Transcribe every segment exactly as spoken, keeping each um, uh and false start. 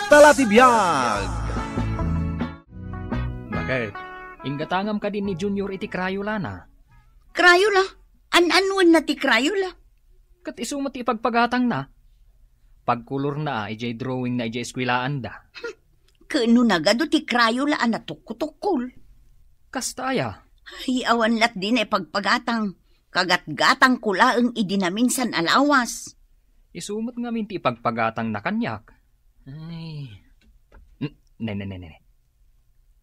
Talatibiag. Bakit? Inggatangam kadi ni Junior iti Crayola na. Crayola? An-anuenna ti Crayola? Ket isu met ti ipagpagatangna. Pagkolorna a idiay drawingna idiay eskuelaanda. Ket no nagadu ti Crayola a natukutukol? Kasta aya? Ay, awan lat dina ipagpagatang. Kagatgatangko laeng idi naminsan a lawas. Isu met ngamin ti ipagpagatangna kaniak. Ay. N-, ne, ne, ne, ne.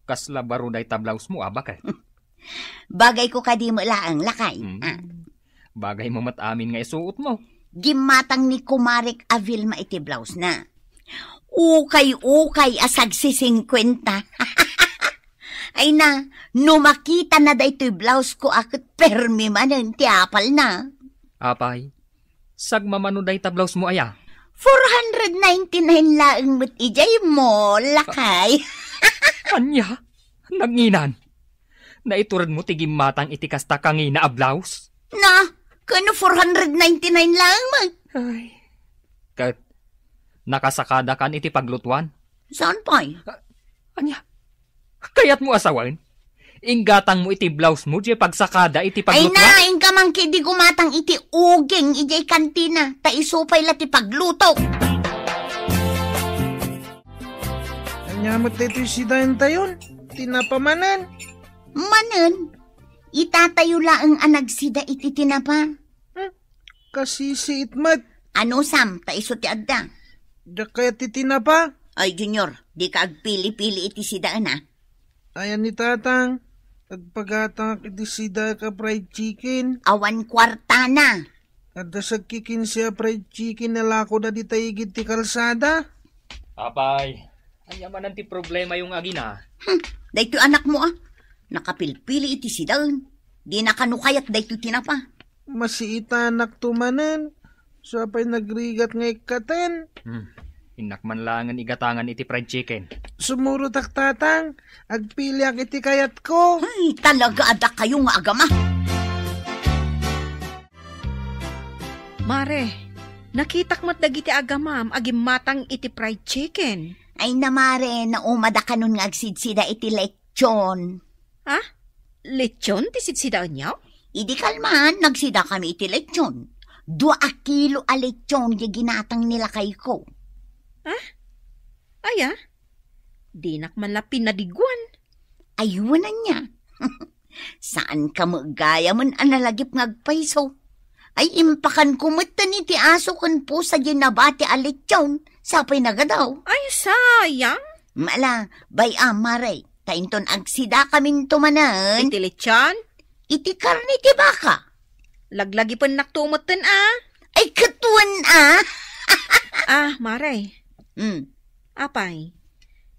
Kasla baro dayta blouse mo, a, bakit? Bagay ko kadi met laeng, lakay. Hmm. Ah. Bagay mo met amin nga isuot mo. Gimmatang ni kumarek a Vilma iti blouse na. Ukay-ukay a sagsisingkwenta. Ay na, no makita na daytoy blouse ko a ket permi manen ti apal na. Apay, sagmamano dayta blouse mo aya? Four hundred ninety-nine laeng met idiay mall, lakay. Ania? Nanginan? Naitured mo ti gimmatang iti kasta kangina a blouse? Na, kano four hundred ninety-nine laeng man? Ay. Ket, nakasakada kan iti paglutuan? Saan pay? Ah, ania? Kayat mo asawen? Inggatang mo iti blouse mo, diay pagsakada iti paglutuan? Ay na, inka man kadi gumatang iti uging idiay kantina, ta isu pay la ti pagluto. Ania met daytoy sidaentayon? Tinapa manen? Manen? Itatayo laeng a nagsida iti tinapa. Hmm, kasisiit met. Anusam, ta isu ti adda. Diak kayat ti tinapa. Ay, Junior, dika agpili-pili iti sidaen, a. Ayan ni Tatang, agpagatangak iti sidaek a fried chicken. Awan kuartana. Adda sagkikinse a fried chicken a lakoda dita igid ti kalsada. Apay, ania manen ti problemayo nga agina? Hmm, daytoy anakmo, a. Nakapilpili iti sidaen. Dina kano kayat daytoy tinapa. Masiitanakto manen. Sa pay nagrigat nga ikkaten. Hmm. Innak man laengen igatangan iti fried chicken. Sumurotak, Tatang. Agpiliak iti kayatko. Ay, talaga adda kayo nga agama. Mare, nakitak met dagiti agamam a gimmatang iti fried chicken. Ay na, Mare, naumada kanon nga agsidsida iti lechon. Ha? Lechon ti sidsidaenyo? Idi kalman, nagsidakami iti lechon. Dua a kilo a lechon ti ginatang ni lakayko. Ha? Aya? Dinak man la pinadiguan. Ay, wen ania. Saan ka met gayamen a nalagip nga agpayso. Ay, impakanko metten iti aso ken pusa diay nabati a lechon, sa pay nagadaw. Ay, sayang. Mala, bay-am, Mare, ta inton agsidakaminto manen. Iti lechon? Iti karne ti baka. Laglagipennakto metten, a. Ay, ket wen, a. Ah, Mare. Hmm. Apay,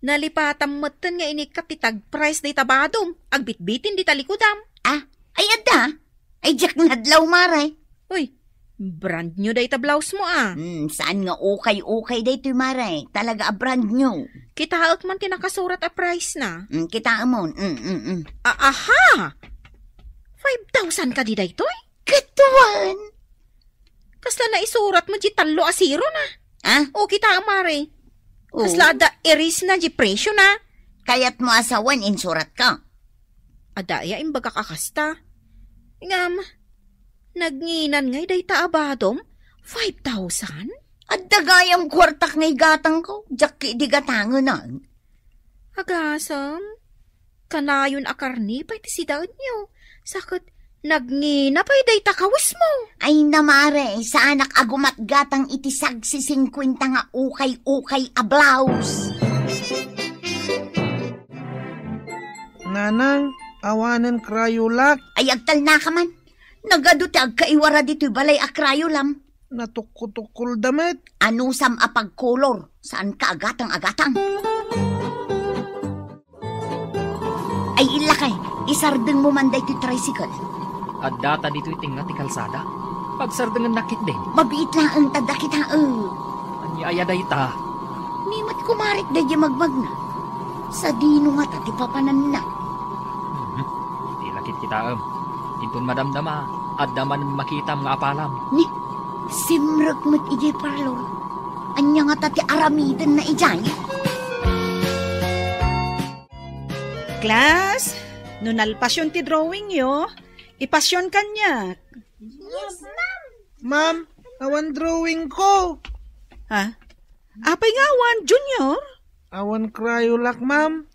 nalipatam metten nga inikkat ti tag-price dayta badom, agbitbitin dita likudam. Ah, ay adda? Ay, diak nadlaw, Mare. Uy, brand new dayta blouse mo, a. Hmm, saan nga ukay-ukay daytoy, Mare. Talaga a brand new. Kitaek man ti nakasurat a price na. Hmm, kitaemon. Hmm, hmm, hmm. A-, aha! Five thousand kadi daytoy? Ket wen. Kasla naisurat mo di tallo a zero na? Ah? O, kita, Mare. Oo. Kasla adda erase na di presyo na? Kayat mo a sawen insuratka? Adda aya imbagak a kasta. Ngem, nagnginan ngay dayta a badom? Five thousand? Adda gayam kuartak nga igatangko, diak idi gatangenan. Agasem, kanayon a karne pay ti sidaenyo, sa ket nagngina pay dayta kawesmo. Ay na, Mare, saanak a gumatgatang iti sagsisingkuenta nga ukay-ukay a blouse. Nanang, awanen krayolak. Ay, agtalnaka man. Nagadu ti agkaiwara ditoy balay a krayolam. Natukkutukkolda met. Anusam a pagkolor, saan ka agatang-agatang. Ay, illakay, isardeng mo man daytoy tricycle. Addata ditoy tengnga ti kalsada. Pagsardengennak ketdin. Mabiit laeng ta adda kitaek. Ania aya dayta? Ni met kumarek daydiay magmagna. Sadino ngata ti papananna? Mhm. Iti lakit kitaem. Inton madamdama, adda manen makitam nga apalam. Ni, simrek met idiay parlor. Ania ngata ti aramidenna idiay? Class, no nalpasyon ti drawingyo, ipasyon kaniak. Yes, ma'am. Ma'am, awan drawingko. Ha? Apay nga awan, Junior? Awan crayolak, ma'am.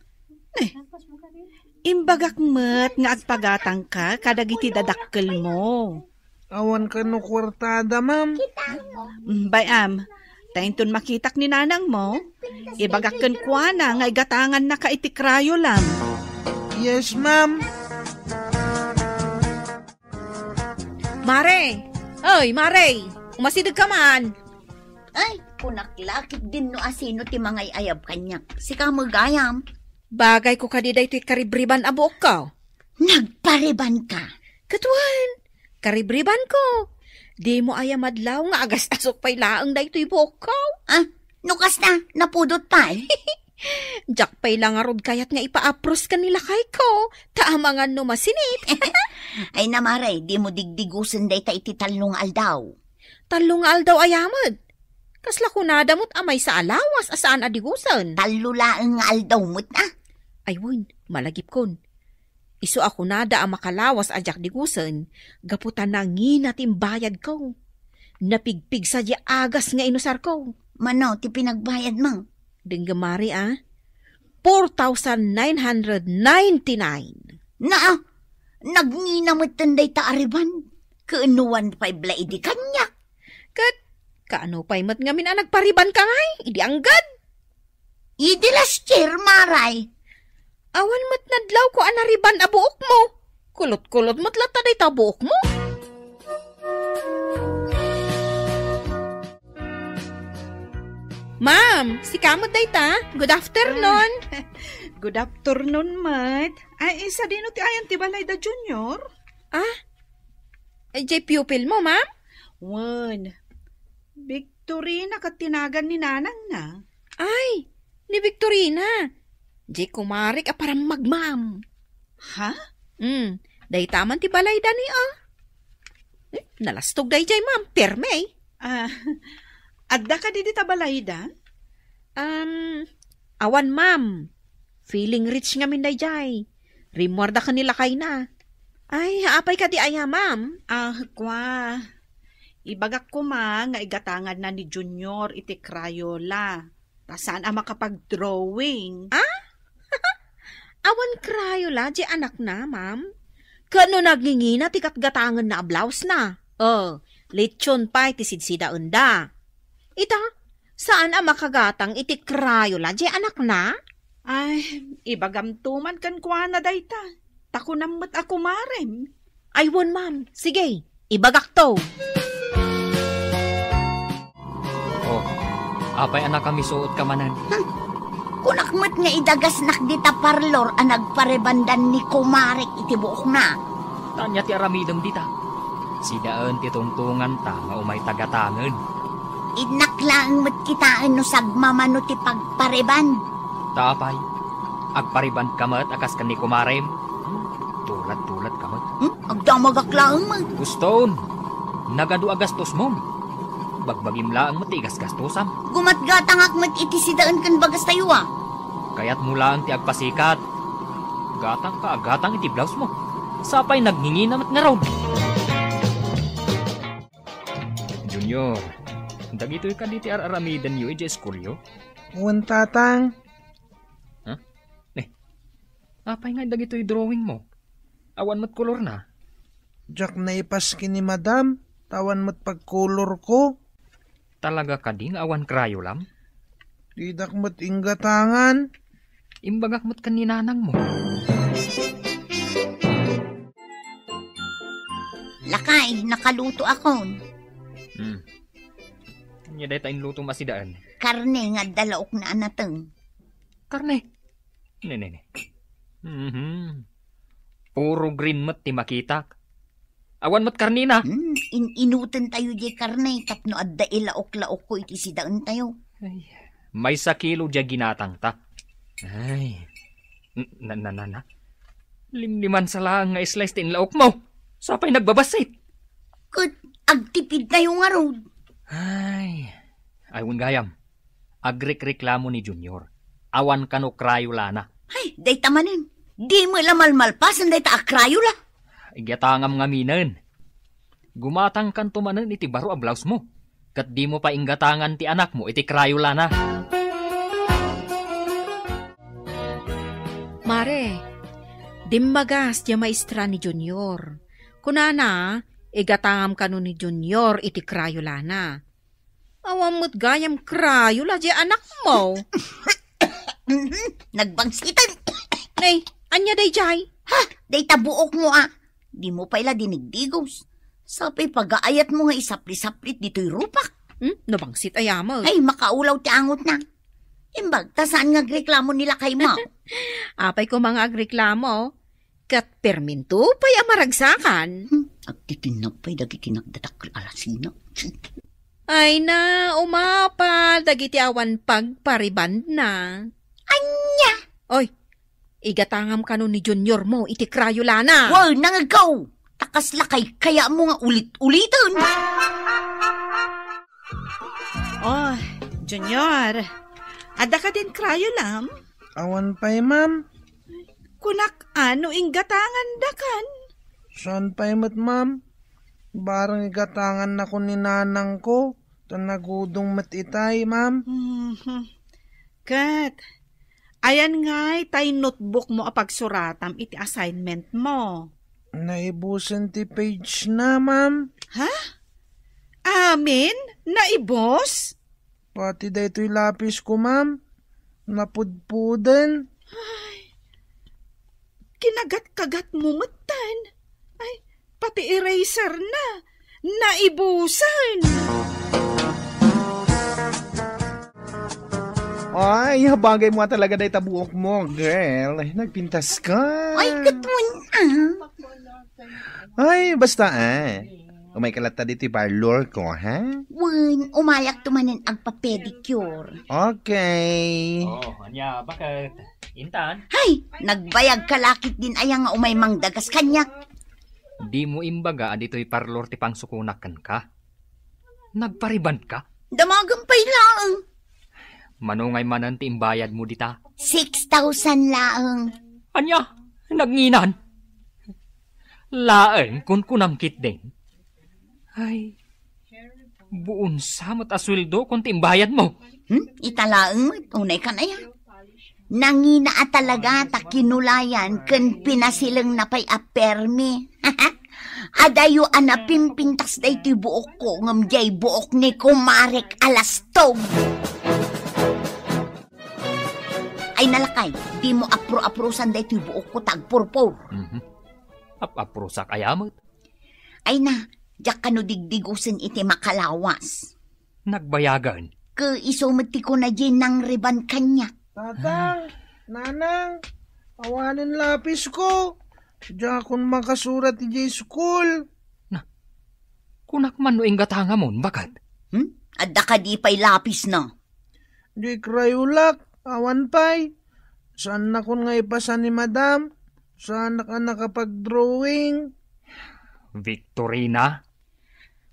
Eh, imbagak met nga agpagatangka kadagiti dadakkelmo. Awan kano kuartada, ma'am. Mm, bay-am, ta inton makitak ni nanangmo, ibagak kenkuana nga igatangannaka iti crayolam. Yes, ma'am. Mare! Oy, Mare! Umasidegka man! Ay, kunak la, ket dinno a sino ti mangay-ayab kaniak. Sika met gayam. Bagayko kadi daytoy karibriban a buokko. Nagparibanka? Ket wen, karibribanko. Dimo aya madlaw nga agas-asok pay laeng daytoy buokko. Ah, no kasta, napudot pay? Diak pay la ngarud kayat nga ipaapros ken ni lakayko, ta amangan no masinit. Ay na, Mare, dimo digdigusen dayta iti tallo nga aldaw. Tallo nga aldaw aya met? Kasla kunada met a maysa a lawas a saan a digusen? Tallo laeng nga aldaw met, ah. Ay wen, malagipkon. Isu a kunada a makalawas a diak digusen, gapu ta nangina ti imbayadko. Napigpigsa diay agas nga inusarko. Mano ti pinagbayadmo? Denggem, Mare, a. Four thousand nine hundred ninety-nine. Naa, nagngina metten dayta a riban. Kaanoan pay bala idi kaniak? Ket, kaano pay met ngamin a nagparibanka ngay, idi anggad? Idi last year, Mare. Awan met nadlawko a nariban a buokmo. Kulot-kulot met latta dayta buokmo. Ma'am, sika met dayta. Good afternoon. Good afternoon met. Ay, sadino ti ayan ti balayda, Junior? Ah? Ay, diay pupilmo, ma'am? Wen. Victorina ket ti nagan ni nanangna. Ay, ni Victorina. Diay kumarek a parammag, ma'am. Ha? Hmm, dayta man ti balayda ni, ah. Hmm, nalastog daydiay, ma'am. Perme. Ah, adda kadi dita balayda? Um, awan, ma'am. Feeling rich ngamin daydiay. Rimmuarda ken ni lakayna. Ay, apay kadi aya, ma'am? Ah, kua. Ibagak koma nga igatanganna ni Junior iti Crayola. Ta saan a makapag-drawing. Ah? Awan Crayola diay anakna, ma'am? Ket no nagngingina ti gatgatangenna a blouse-na? Oh, lechon pay ti sidsidaenda. Ita, saan a makagatang iti Crayola diay anakna? Ay, ibagamto man kenkuana dayta. Ta kunam met a kumarem. Ay, wen, ma'am. Sige, ibagakto. Oh, apay a nakamisuotka manen? Hmm. Kunak met nga idagasnak dita parlor a nagparibandan ni kumarek iti buokna. Ania ti aramidem dita? Sidaen ti tungtunganta nga umayta gatangen. Innak laeng met kitaen no sagmamano ti pagpariban. Ta apay, agparibanka met a kas ken ni kumarem? Hmm, tulad-tuladka met. Hmm? Agdamagak laeng met. Guston, nagadu a gastosmon. Bagbagim laeng met ti igasgastosam. Gumatgatangak met iti sidaen ken bagastayo, a. Kayatmo laeng ti agpasikat. Gatangka a gatang iti blouse-mo. Sapay nagngingina met ngarud. Junior, dagitoy kadi ti ar-aramidenyo idiay iskulyo? Wen, Tatang. Ha? Ne, apay nga dagitoy drawing-mo? Awan met kolorna? Diak naipas ken ni Madam, ta awan met pagkolorko. Talaga kadi nga awan crayolam? Didak met inggatangan. Imbagak met ken ni nanangmo. Lakay, nakalutoakon. Hmm. Ania dayta inlutom a sidaen? Karne nga adda laokna a nateng. Karne? Ne, ne, ne. Mhm. Puro green met ti makitak. Awan met karnena. Hmm, in-inutentayo diay karne tapno adda ilaok-laokko iti sidaentayo. Ay, maysa kilo diay ginatangta. Ay, n-, na, na, na, na. Limlimansa laeng nga slice ti inlaokmo. Sapay nagbabassit. Ket agtipidtayo ngarud. Ay, Ay, wen gayam. Agrikreklamo ni Junior. Awan kano Crayola-na. Ay, dayta manen. Di met la malmalpasen dayta a Crayola. Igatangam ngaminen. Gumatangkanto manen iti baro a blouse-mo. Ket dimo pay inggatangan ti anakmo iti Crayola-na. Mare, dimmagas diay maestra ni Junior. Kunana, igatangam kano ni Junior iti Crayola-na. Awan met gayam Crayola diay anakmo. Nagbangsiten. Nay, ania daydiay? Ha? Dayta buokmo a. Dimo pay la dinigdigos. Sapay pagaayatmo nga isaplisaplit ditoy rupak. Hmm? Nabangsit aya met. Ay, makaulaw ti angotna. Imbag ta saan nga agreklamo ni lakaymo? Apay koma nga agreklamo? Ket perminto pay a maragsakan. Hmm, agtitinag pay dagiti nagdadakkel a lasina. Ay na, umapal dagiti awan pagparibandna. Ania? Oy, igatangam kano ni Junior-mo iti Crayola-na. Wow, nangegko! Ta kasla kaykayatmo nga ulit-uliten. Oh, Junior, adda kadin Crayolam? Awan pay, ma'am. Kunak, ano inggatangandakan? Saan pay met, ma'am? Barang igatangannakon ni nanangko, ta nagudong met itay, ma'am. Mhm. Ket, ayan ngay tay notebookmo a pagsuratam iti assignmentmo? Naibusen ti page na, ma'am. Ha? Amin? Naibus? Pati daytoy lapisko, ma'am. Napudpuden. Ay, kinagat-kagatmo metten. Ay, pati eraser na. Naibusen. Ay, bagay mo talaga dayta buokmo, girl. Nagpintas ka. Ay, katun, ah. Ay, basta, ah. Umayka latta ditoy parlorko, ha? Wen, umayakto manen agpa-pedicure. Okay. Oh, ania, baket? Intan? Hay, nagbayagka la ketdin aya nga umay mangdagas kaniak. Dimo imbaga a ditoy parlor ti pangsukonak kenka? Nagparibandka? Damagem pay laeng. Mano ngay manen ti imbayadmo dita? Six thousand laeng. Ania? Nagnginan? Laeng, kunkunam ketdin. Ay, buon sa met a sueldokon ti imbayadmo. Hmm? Ita laeng met, unay kan aya? Nangina a talaga ta kinulayan ken pinasilengna pay a permi. Adayo a napimpintas daytoy buokko ngem diay buok ni kumarek a lastog. Ay nalakay, dimo apro-aprosan daytoy buokko ta agpurpur. Mhm. Ap-aprosak aya met? Ay na, diak kano digdigosen iti makalawas. Nagbayagen. Ket isu met ti kuna diay nangrebond kaniak. Tatang, nanang, awanen lapisko. Diakon makasurat idiay school. Na, kunak man no inggatangamon, baket? Hmm? Adda kadi pay lapisna? Di krayolak, awan pay. Saannakon nga ipasa ni Madam. Saanak a nakapag-drawing. Victorina?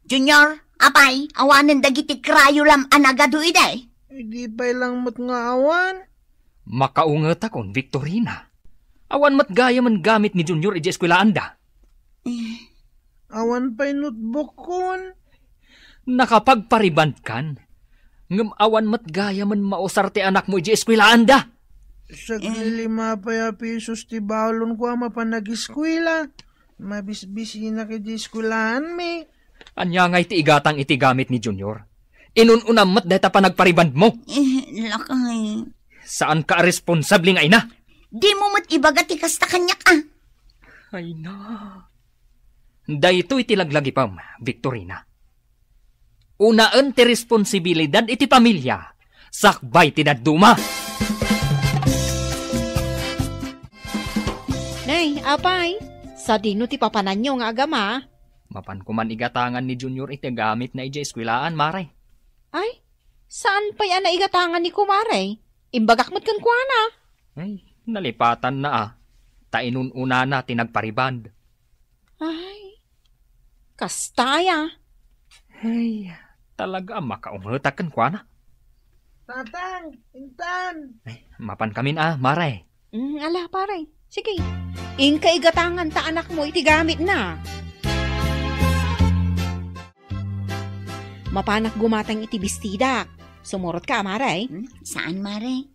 Junior, apay, awanen dagiti krayolam a nagadu idi? Idi pay lang met nga awan. Makaungetakon, Victorina. Awan met gayamen gamit ni Junior idiay eskuelaanda. Eh. Awan pay notebookkon. Nakapagparibandkan, ngem awan met gayamen mausar ti anakmo idiay eskuelaanda. Saglilima pay a pisos ti balonko a mapan ageskuela. Mabisbisinak idiay eskuelaanmi. Ania ngay ti igatang iti gamit ni Junior? Inun-unam met dayta panagparibandmo. Eh, lakay. Saanka a responsable nga ina? Dimo met ibaga ti kasta kaniak, a. Ay na. Daytoy ti laglagipem, Victorina. Unaen ti responsibilidad iti pamilia, sakbay ti dadduma. Nay, apay, sadino ti papananyo nga agama? Mapanko man igatangan ni Junior iti gamitna idiay eskuelaan, Mare. Ay, saan pay a naigatangan ni Kumare? Imbagak met kenkuana. Ay, nalipatanna a. Ta inun-unana ti nagpariband. Ay, kasta aya. Ay, Talaga a makaungetak kenkuana. Tatang, Intan! Ay, mapan kamin a, Mare. Mm, ala, pare. Sige. Inka igatangan ta anakmo iti gamitna. Mapanak gumatang iti bestidak. Sumurot ka, Mare. Hmm? Saan, Mare?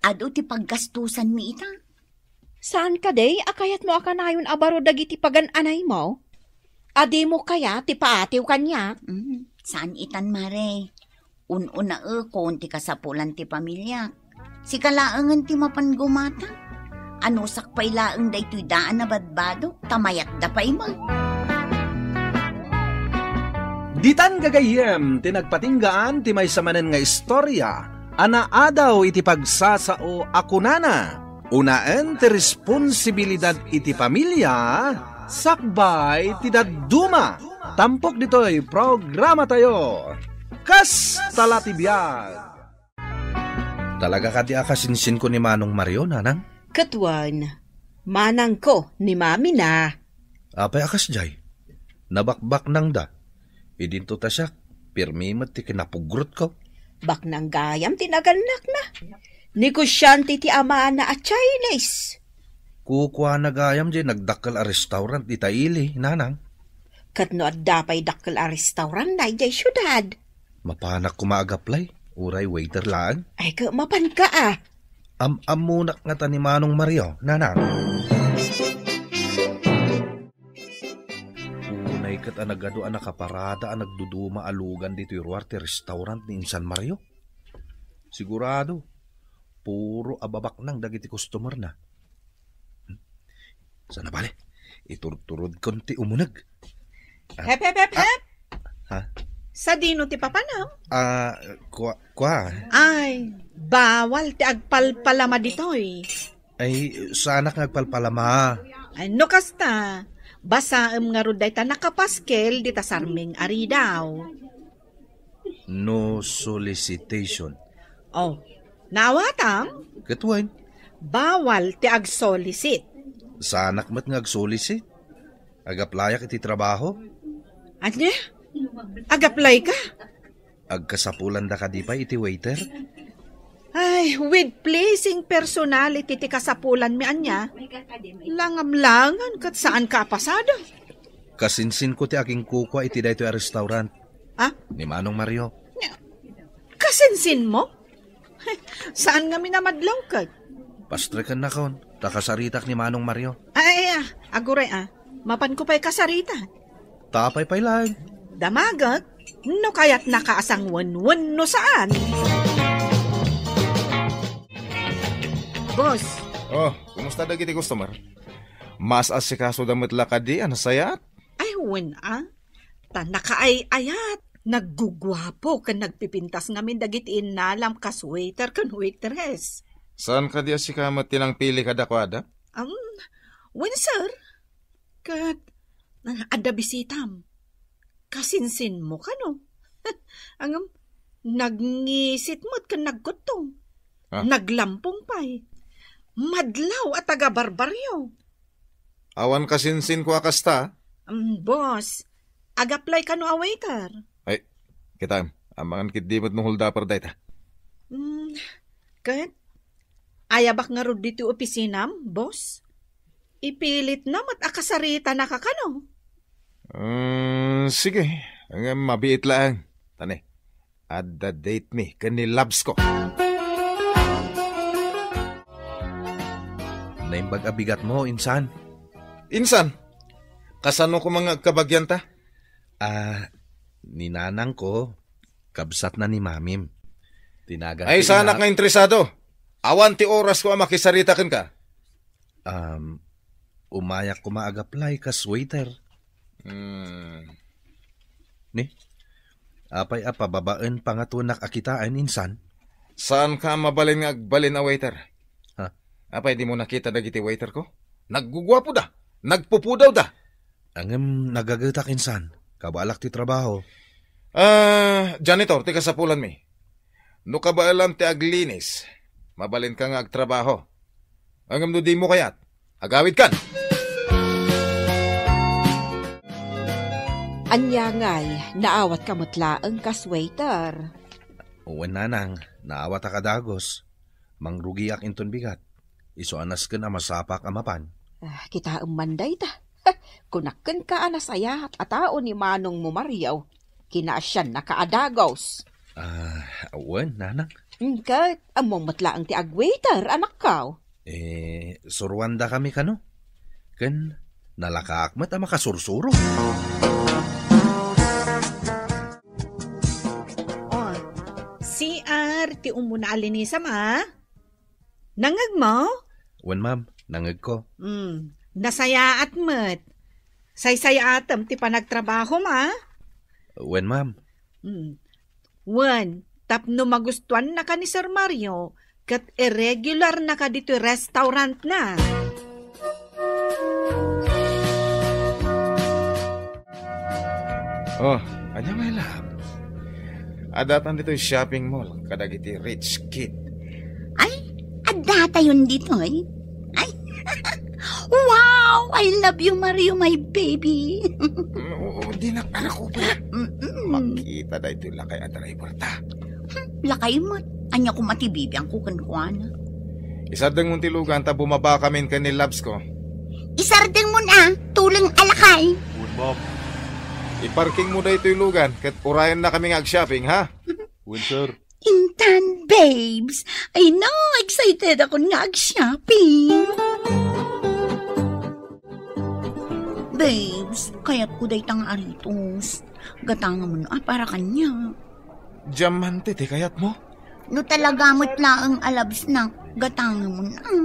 Adu ti paggastusanmi ita? Saan kadi a kayatmo a kanayon a baro dagiti pagan-anaymo? Adimo kayat ti paatiw kaniak? Mm, saan itan, Mare. Un-unaekon ti kasapulan ti pamiliak. Sika laengen ti mapan gumatang. Anusak pay laeng daytoy daan a badbadok, ta mayatda pay met. Ditan gagayyem ti nagpatinggaan ti maysa manen nga istorya a naadaw iti pagsasao a kunana, unaen ti responsibilidad iti pamilia, sakbay ti dadduma. Tampok ditoy programatayo, Kasta la ti biag. Talaga kadi a kasinsinko ni Manong Mario, Nanang? Ket wen, manangko ni Mamina. Apay a kasdiay? Nabakbaknangda. Idinto ta siak, pirmi met ti kinapugrotko. Baknang gayam ti nagannakna. Negosiante ti amana a Chinese. Kukuana gayam diay nagdakkel a restaurant ita ili, Nanang. Ket no adda pay dakkel a restaurant daydiay siudad. Mapanak koma agaplay, uray waiter laeng. Ay, ket mapanka a. Am-ammonak ngata ni Manong Mario, Nanang. Unay ket a nagadu a nakaparada a nagduduma a lugan ditoy ruar ti restaurant ni Insan Mario. Sigurado, puro ababaknang dagiti customer-na. Hmm? Sana bale, iturturodkon ti umuneg. Ah, Hep, hep, hep, ah, hep! Ha? Sadino ti papanam? Ah, kua, kua. Ay, bawal ti agpalpalama ditoy. Ay, saanak nga agpalpalama. Ay, no kasta, basaem ngarud dayta nakapaskel dita Sarming a ridaw. No solicitation. Oh, naawatam? Ket wen? Bawal ti agsolicit. Saanak met nga agsolicit? Agaplayak iti trabaho. Ania? Agaplay ka? Agkasapulanda kadi pay iti waiter? Ay, with pleasing personality ti kasapulanmi ania. Langamlangan ket saan ka a pasado. Kasinsinko ti aginkukua iti daytoy a restaurant. Ah? Ni Manong Mario. Nya, kasinsinmo? Saan ngamin a madlawkek? Pastrekennakon, ta kasaritak ni Manong Mario. Ay, ay, ah, aguray, ah. Mapanko pay kasarita. Tapay pay laeng. Damaget, no kayatnaka a sangwenwen no saan. Boss. Oh, kumusta dagiti customer? Mas asikasoda met la kadi a nasayaat? Ay, wen, ah. Ta nakaay-ayat, nagguguapo ken nagpipintas ngamin dagiti innalam kas waiter ken waitress. Saan kadi a sika met ti nangpili kadakuada? Um, wen, sir. Ket, ah, adda bisitam. Kasinsinmo kano? Ngem, nagngisit met ken nagkuttong. Ah. Naglampong pay. Madlaw a taga-barbaryo. Awan kasinsinko a kasta? Mm, boss, agaplay kano a waiter? Ay, kitaem, amangan ketdi met no holdaper dayta. Mm, ket, ayabak ngarud ditoy opisinam, boss? Ipilitna met a kasaritanaka kano? Mm, sige, ngem mabiit laeng. Tani, adda date mi ken ni Labs ko. Naimbag a bigatmo, insan? Insan? Kasano koma nga agkabagianta? Ah, ni nanangko, kabsatna ni mamim. Tinagan Ay, ti saanak ina- nga interesado. Awan ti orasko a makisarita kenka. Um, umayak koma agaplay kas waiter. Hmm. Ni? Apay a pababaen pangatonak a kitaen, insan? Saanka a mabalin nga agbalin a waiter? Ha? Apay dimo nakita dagiti waiter ko? Nagguguapoda, nagpupudawda. Ngem nagagetak, insan. Kabaelak ti trabaho. Ah, janitor ti kasapulanmi. No kabaelam ti aglinis, mabalinka nga agtrabaho. Ngem no dimo kayat, agawidkan. Ania ngay, naawatka met laeng kas waiter? Wen, nanang, naawatak a dagus. Mangrugiak inton bigat. Isu a nasken a masapak a mapan. Ah, kitaem man dayta. Kunak kenka a nasayaat a tao ni manongmo Mario. Kinaasiannaka a dagus. Ah, wen, nanang. Ket, ammom met laeng ti agwaiter, anakko. Eh, suruandakami kano? Ken nalakaak met a makasursuro. Oh, C R, ti umuna a linisam, a? Nangngegmo? Wen, ma'am, nangngegko. Hmm, nasayaat met. Saysayaatem ti panagtrabahom, a? Wen, ma'am. Hmm. Wen, tapno magustuannaka ni Sir Mario, ket irregularnaka ditoy restaurantna. Oh, ania, my love? Addatan ditoy shopping mall kadagiti rich kid. Ay, addatayon ditoy? Ay, wow! I love you, Mario, my baby. Mm, oo, dinak, anak ko pa. Mm-mm. Makita daytoy lakay a driver ta. Hmm, lakay met. Ania koma ti bibiangko kenkuana? Isardengmon ti lugan ta bumabakamin ken ni Labs ko. Isardengmon a, tuleng a lakay. Wen, ma'am. Iparkingmo daytoy lugan ket urayennakami nga ag-shopping, ha? Wen, sir. Intan, babes. I know, excited akon nga ag-shopping. Babes, kayatko dayta nga aritos. Gatangamon a para kaniak. Diamante ti kayatmo? No talaga met laeng a labsnak, gatangamon a.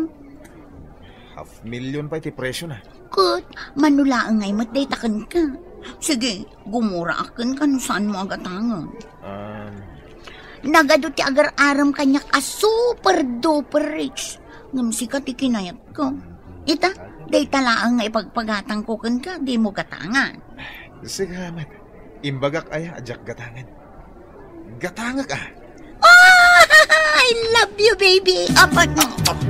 Half million pay ti presiona. Ket, mano laeng ngay met dayta kenka. Sige, gumuraak kenka no saanmo a gatangen. Um, Nagadu ti agar-arem kaniak a super duper rich. Ngem sika ti kinayatko. Ita, dayta laeng nga ipagpagatangko kenka, dimo gatangan. Sige met. Imbagak aya a diak gatangen? Gatangek a. Oh, I love you, baby. Apat.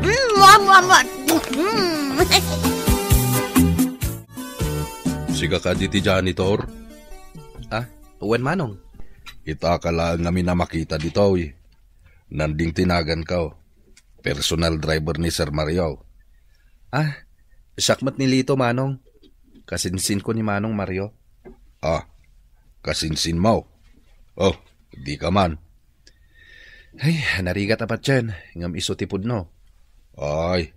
Mm, mua, mua, mua. Mm. Sika kadi ti janitor? Ah, wen, manong. Ita ka laeng ngamin a makita ditoy. Nanding ti naganko. Personal driver ni Sir Mario. Ah, siak met ni Lito, manong. Kasinsinko ni Manong Mario. Ah, kasinsinmo? Oh, dika man. Ay, narigat a patien, ngem isu ti pudno. Ay,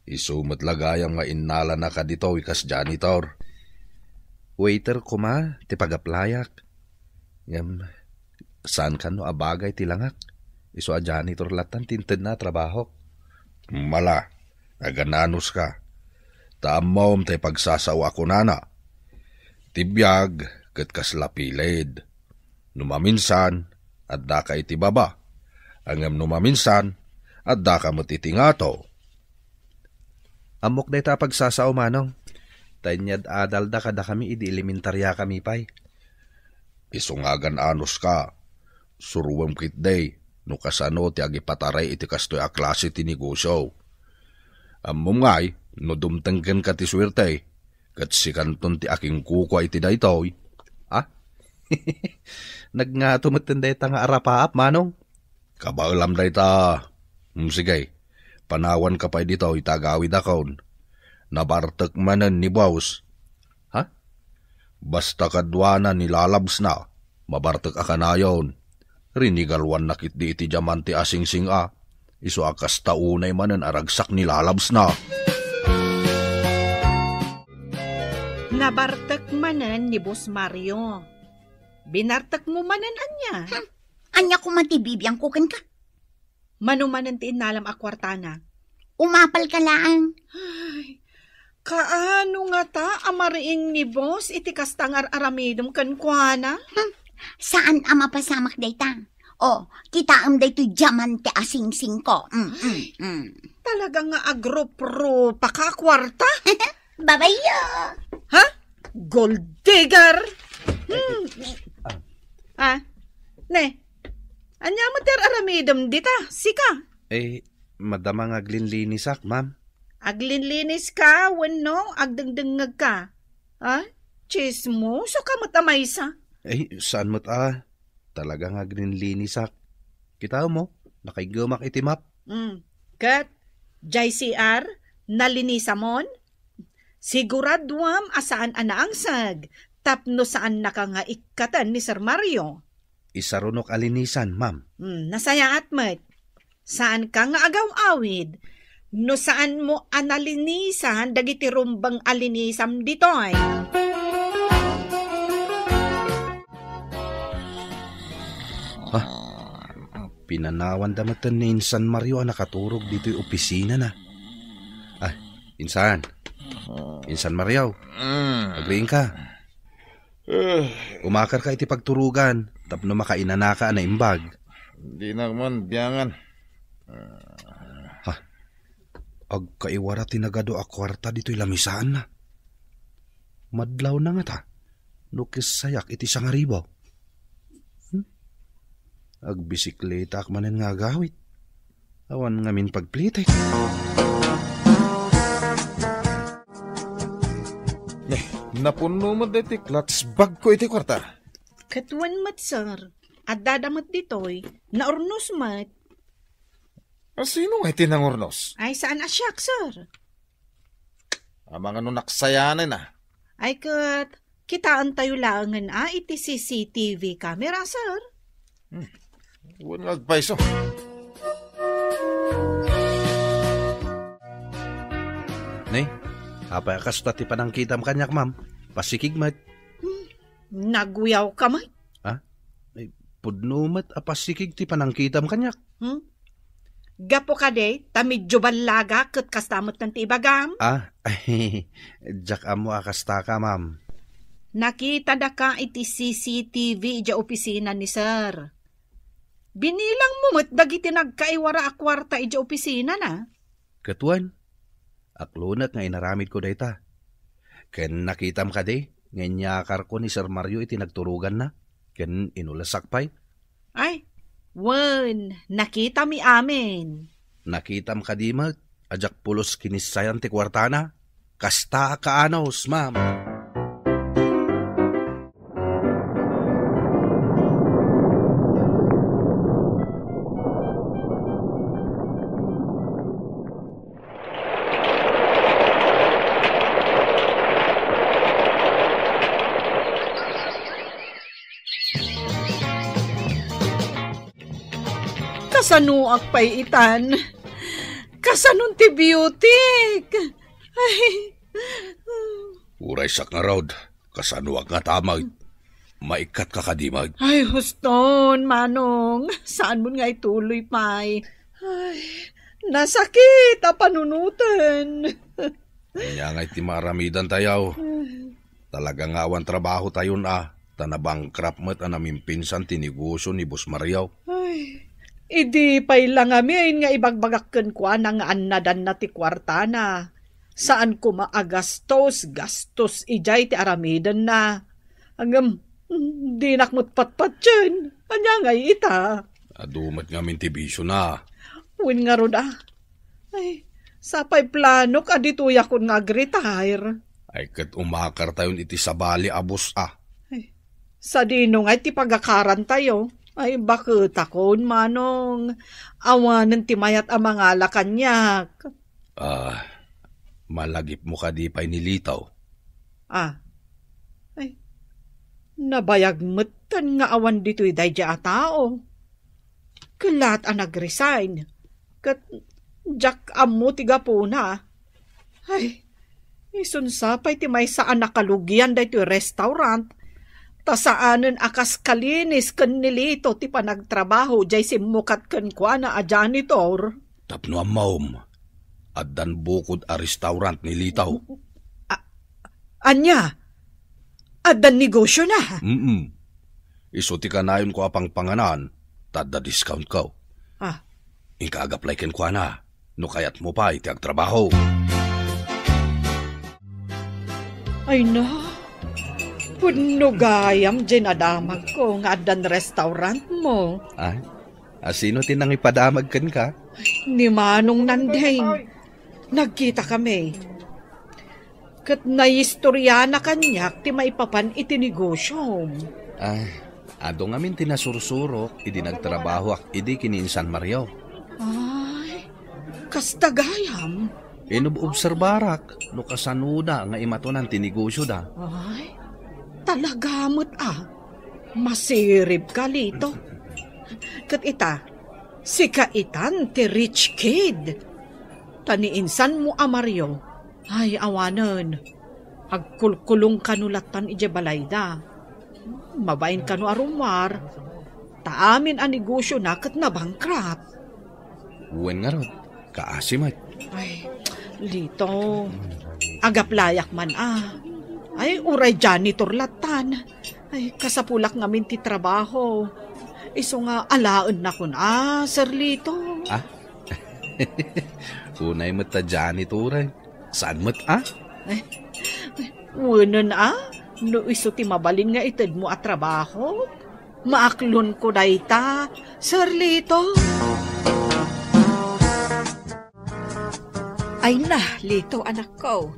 isu met la gayam nga innalanaka ditoy kas janitor. Waiter koma ti pagaplayak. Ngem, saan kano a bagay ti langak? Isu a janitor lattan ti intedna a trabahok. Mala, agan-anos ka. Ta ammom ti pagsasao a kunana. Ti biag ket kasla piled. No maminsan, addaka iti baba. Ngem no maminsan, addaka met iti ngato. Ammok dayta a pagsasao, manong. Ta inyad-adalda kadakami idi elementariakami pay. Isu nga agan-anos ka, suroem ketdi no kasano ti agipataray iti kastoy a klase ti negosio. Ammom ngay, no dumteng kenka ti suerte, ket sikanton ti akinkukua iti daytoy. Ha? Nagngato metten dayta nga arapaap, manong? Kabaelam dayta. Hmm, sige. Panawanka pay ditoy ta agawidakon. Nabartek manen ni boss. Ha? Basta kaduana ni lalabsna, mabartek a kanayon. Rinigaluanna ketdi iti diamante a singsing a. Isu a kasta unay manen a ragsak ni lalabsna. Nabartek manen ni Boss Mario. Binartekmo manen ania? Hmm. Ania koma ti bibiangko kenka? Mano manen ti innalam a kuartana? Umapalka laeng. Ay, kaano ngata a mariing ni boss iti kasta nga ar-aramidem kenkuana? Hmm, saan a mapasamak dayta. Oh, kitaem daytoy diamante a singsingko. Mm, mm, mm. Talaga nga agrup-rupa ka a kuarta? Babayo! Ha? Gold digger? Hmm. Ah. Ah, ne, ania met ti ar-aramidem dita? Sika? Eh, madama nga aglinlinisak, ma'am. Aglinlinis ka wenno agdengdengngeg ka? Ha? Tsismoso ka met a maysa. Ay, saan met a. Talaga nga aglinlinisak. Kitaem mo, nakaiggemak iti map. Mm. Ket, jay C R, nalinisamon? Siguraduam a saan a naangseg tapno saannaka nga ikkaten ni Sir Mario. Isarunok a linisan, ma'am. Hmm, nasayaat met. Saanka nga agaw-awid no saanmo a nalinisan dagiti rumbeng a linisam ditoy. Ha? Pinanawanda met ni Insan Mario a nakaturog ditoy opisinana. Ah, Insan. Insan Mario. Mm. Agriingka. Eh. Umakarka iti pagturogan tapno makainanaka a naimbag. Dinak man biangan. Ha? Agkaiwara ti nagadu a kuarta ditoy lamisaanna. Madlawna ngata no kissayak iti sangaribu. Hmm? Agbisikletaak manen nga agawid. Awan ngamin pagplitek. Ne, napunno met daytoy clutch bag ko iti kuarta. Ket wen met, sir. Addada met ditoy. Naurnos met. A, sino nga iti nangurnos? Ay, saan a siak, sir. Amangan no naksayanen a. Ay ket, kitaentayo laengen a iti C C T V camera, sir. Hmm. Wen nga agpayso. Ne, apay a kasta ti panangkitam kaniak, ma'am? Pasikig met. Hmm. Naguyawka met. Ha? Ay, pudno met a pasikig ti panangkitam kaniak. Hmm? Gapu kadi, ta medyo ballagak ket kasta met ti ibagam. Ah, diak ammo a kastaka, ma'am. Nakitadaka iti C C T V idiay opisina ni sir. Binilangmo met dagiti nagkaiwara a kuarta idiay opisinana. Ket wen, aklonek nga inaramidko dayta. Ken nakitam kadi nga inyakarko ni Sir Mario iti nagturoganna, ken inulesak pay? Ay, wen, nakitami amin. Nakitam kadi met a diak pulos kinissayan ti kuartana? Kasta a kaanus, ma'am. Kasanoak pay itan? Kasanon ti beautyk? Ay. Uraysak ngarud. Kasanoak ngata met? Maikkatka kadi met? Ay, huston, Manong. Saanmon nga ituloy pay. Ay, nasakit a panunoten. Ania ngay ti maaramidantayo? Talaga nga awan trabahotayon a, ta nabankrupt met a namimpinsan ti negosio ni Boss Mario. Ay, idi pay la ngamin nga ibagbagak kenkuana nga annadanna ti kuartana. Saan koma a gastos, gastos idiay ti aramidenna. Ngem, dinak met patpatien. Ania ngay ita? Adu met ngamin ti bisiona. Wen ngarud a. Ay, sapay planok a ditoyakon nga agretire. Ay, ket umakartayon iti sabali a bus a. Ay, sadino ngay ti pagakarantayo? Ay, baketakon, Manong. Awanen ti mayat a mangala kaniak. Ah, malagipmo kadi pay ni Lito? Ah. Ay, nabayag metten nga awan ditoy daydiay a tao. Kellat a nag-resign. Ket diak ammo ti gapuna. Ay, isun sa pay ti maysa a nakalugian daytoy restaurant. Ta saanen a kas kalinis ken ni Lito ti panagtrabaho diay simmukat kenkuana a janitor. Tapno ammom, addan bukod a restaurant ni Lito. A-, ania? Addan negosiona? Mm. Isu ti kanayonko a pangpanganan, ta adda discountko. Ah. Inka ag-apply kenkuana, no kayatmo pay ti agtrabaho. Ay na, pudno gayam diay nadamagko nga addan restaurantmo. Ah? A, sino ti nangipadamag kenka? Ni Manong Nandeng. Nagkitakami. Ket naistoriana kaniak ti maipapan iti negosyom. Ah, adu ngamin ti nasursurok idi nagtrabahoak idi ken ni Insan Mario. Ay, kasta gayam. Inub-obserbarak no kasanoda nga imatonan ti negosyoda. Ay, talaga met a. Masirib ka, Lito. Ket ita, sika itan ti rich kid. Ta ni insan mo a Mario, ay, awanen. Agkulkulong kano lattan idiay balayda. Mabain kano a rummuar. Ta amin a negosyona ket nabankrupt. Wen ngarud, kaasi met. Ay, Lito, agaplayak man a. Ay, uray janitor lattan. Ay, kasapulak ngamin ti trabaho. Isu nga alaennakon a, Sir Lito. Ah? Unay met ta janitor, eh. Saan met a? Eh, wenen a, no isu ti mabalin nga itedmo a trabaho, maaklonko dayta, Sir Lito. Ay na, Lito, anakko.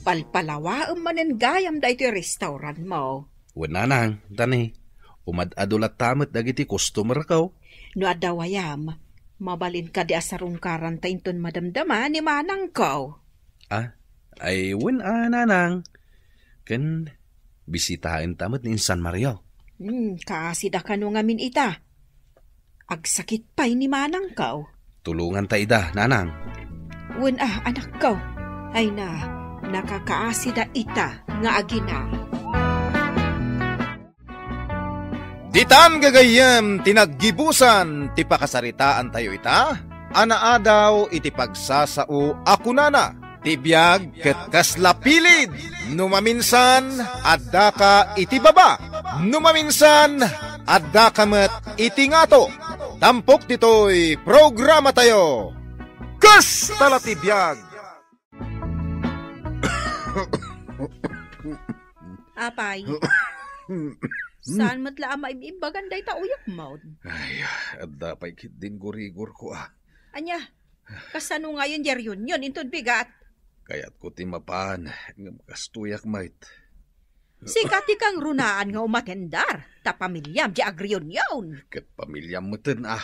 Palpalawaem manen gayam daytoy restaurantmo. Wen, nanang, tani, umad-adu latta met dagiti customerko. No adda gayam, mabalin kadi a sarungkaranta inton madamdama ni manangko. Ah, ay, wen a, nanang. Ken bisitaenta met ni Insan Mario. Hmm, kaasida kano ngamin ita. Agsakit pay ni manangko. Tulonganta ida, nanang. Wen a, anakko. Ay na, nakakaasida ita nga agina. Ditan gagayyem ti naggibusan ti pakasaritaantayo ita, a naadaw iti pagsasao a kunana, ti biag ket kasla pilid, no maminsan, addaka iti baba, no maminsan, addaka met iti ngato. Tampok ditoy programatayo, Kasta la ti biag! Apay, saan met la a maim-imbagan dayta uyekmon? Ay, adda pay ketdin gurigorko a. Ania, kasano ngayon diay reunion inton bigat? Kayatko ti mapan, ngem kastoyak met. Sika ti kangrunaan nga umatendar, ta pamiliam diay agreunion. Ket pamiliam meten a.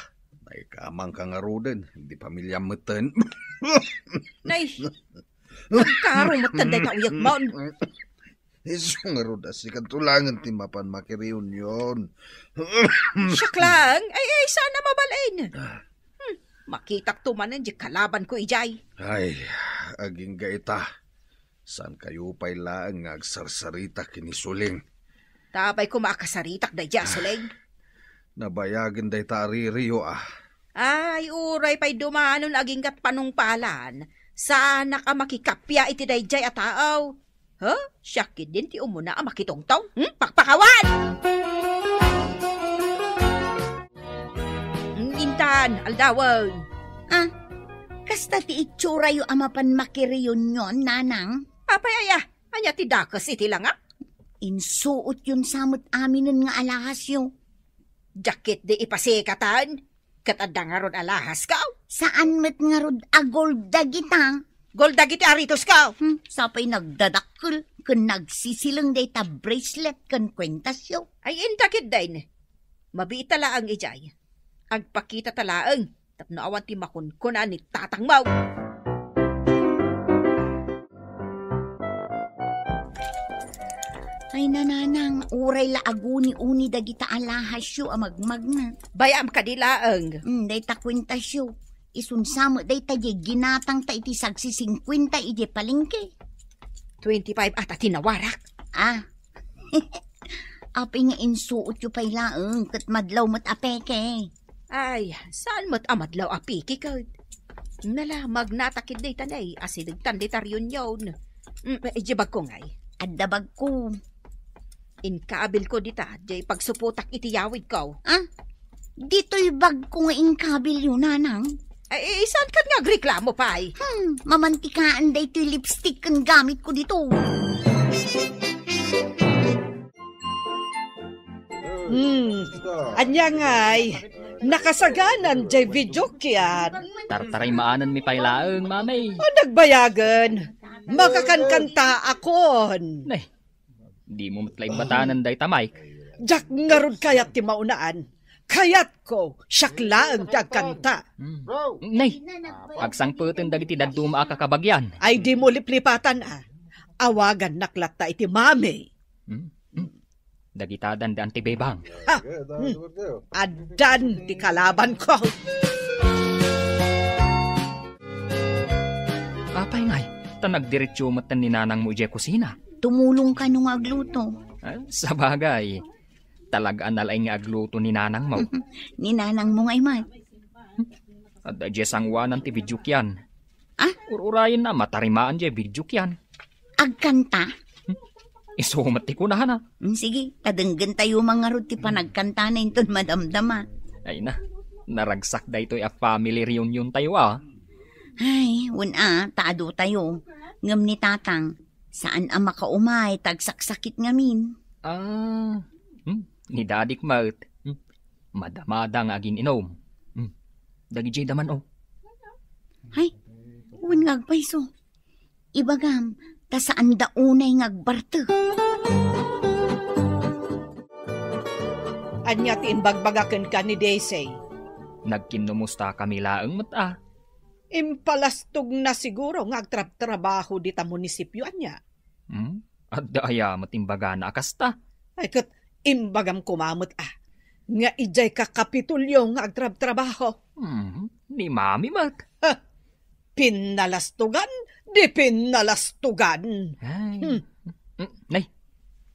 Naikamangka ngaruden, di pamiliam meten. Nay, nagkaro meten dayta uyekmon. Isu ngarud a sika laengen ti mapan makireunion. Siak laeng, ay, ay, saan a mabalin. Hmm, makitakto manen diay kalabanko idiay. Ay, agingga ita. Saankayo pay laeng nga agsarsarita ken ni Suling. Ta apay koma a kasaritak daydiay a Suling? Nabayagen dayta a ririyo a. Ay, uray pay dumanon aginggat panungpalan. Saanak a makikappia iti daydiay a tao. Ha? Siak ketdin ti umuna a makitungtong? Hmm? Pakpakawan! Hmm, intan, aldawen. Ah, kasta ti itsorayo a mapan makireunion, nanang? Apay aya, ania ti dakes iti langak? Insuotyon sa met aminen nga alahasyo. Diak ketdi ipasikatan, ket adda ngarud alahasko? Saan met ngarud a gold dagita? Gold dagiti aritosko? Hmm, sapay nagdadakkel ken nagsisileng dayta bracelet ken kuentasyo. Ay, inta ketdin. Mabiit a laeng idiay. Agpakitata laeng tapno awan ti makunkuna ni tatangmo. Ay, nanang, uray la aguni-uni dagita alahasyo a magmagna. Bay-am kadi laeng. Hmm, dayta kuentasyo. Isun sa met dayta diay ginatangta iti sagsisingkuenta idiay palengke. Twenty-five ata ti nawarak. Ah. Apay nga insuotyo pay laeng ket madlaw met a peke? Ay, saan met a madlaw a peke ket? Nala, magnata ketdi ta nay, asidegtan dayta reunion. Mm, idiay bagko ngay. Adda bagko. Inkabilko dita, diay pagsupotak iti yawidko. Ah? Ditoy bagko nga inkabilyo, nanang? Ay, saan ket nga agreklamo pay? Hmm, mamantikaan daytoy lipstick ken gamitko dito. Hmm, ania ngay, nakasaganan diay video ket? Tartaray maananmi pay laeng, mami. O, nagbayagen. Makakankantaakon. Nay, dimo met la imbatanen dayta, Mike. Diak ngarud kayat ti maunaan. Kayatko, siak laeng ti agkanta. Hmm. Nay, agsangpeten dagiti dadduma a kakabagyan. Ay, dimo liplipatan, a. Awagannak latta iti mami. Hmm? Hmm? Dagitadan da Auntie Bebang. Ha! Hmm. Addan ti kalabanko. Apay ngay, ta nagdiretso met ni nanangmo idiay kusina. Tumulong kano nga agluto. Ah, sabagay, talaga a nalaing nga agluto ni nanangmo. Ni nanangmo ngay met. Adda idiay sangoanan ti video kian. Ah? Ur-urayenna, matarimaan diay video kian. Agkanta? Isu met ti kunana. Mm, sige, ta denggentayo man ngarud ti panagkantana inton madamdama. Ay na, naragsak daytoy a family reunion tayo, a. Ay, wen a, ta adu tayo. Ngem ni Tatang, saan a makaumay ta agsaksakit ngamin. Ah, hmm, ni Dadik met. Hmm, madamada nga agin-inom. Hmm, dagidiay da man, o. Ay, wen nga agpayso. Ibagam, ta saanda unay nga agbartek. Ania ti imbagbaga kenka ni Daisy? Nagkinnumustakami laeng met, a. Impalastogna siguro nga agtrabtrabaho dita munisipio, ania? Hmm? Adda aya met imbagana a kasta? Ay, ket imbagam koma met, a, nga idiay ka Kapitolyo nga agtrabtrabaho. Hmm, ni Mami met. Ha! Pinnalastogan, di pinnalastogan. Ay. Hmm. Mm, nay,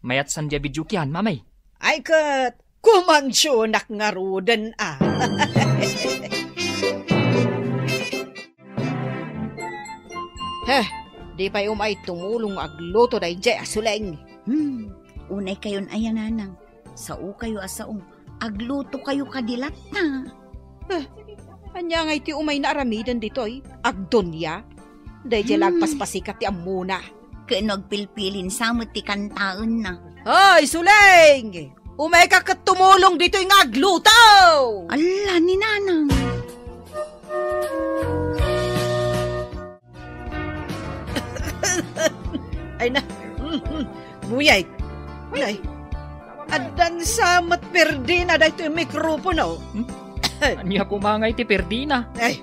mayat saan diay video kian, Mami? Ay, ket kumansionak ngaruden, a. Heh, di pay umay tumulong agluto daydiay a Suleng. Hmm, unay kayon aya, nanang. Sao kayo a sao. Agluto kayo kadi latta. Eh, ania ngay ti umay nga aramiden ditoy? Agdunia? Daydiay la agpaspasikat ti ammona. Ken no agpilpilin sa met ti kantaenna. Hoy, Suleng! Umayka ket tumulong ditoy nga agluto! Alla ni nanang. Ay na. Buyay. Ay. Addan sa met perdina daytoy mikropono. Hmm? Ania koma ngay ti perdina? Ay.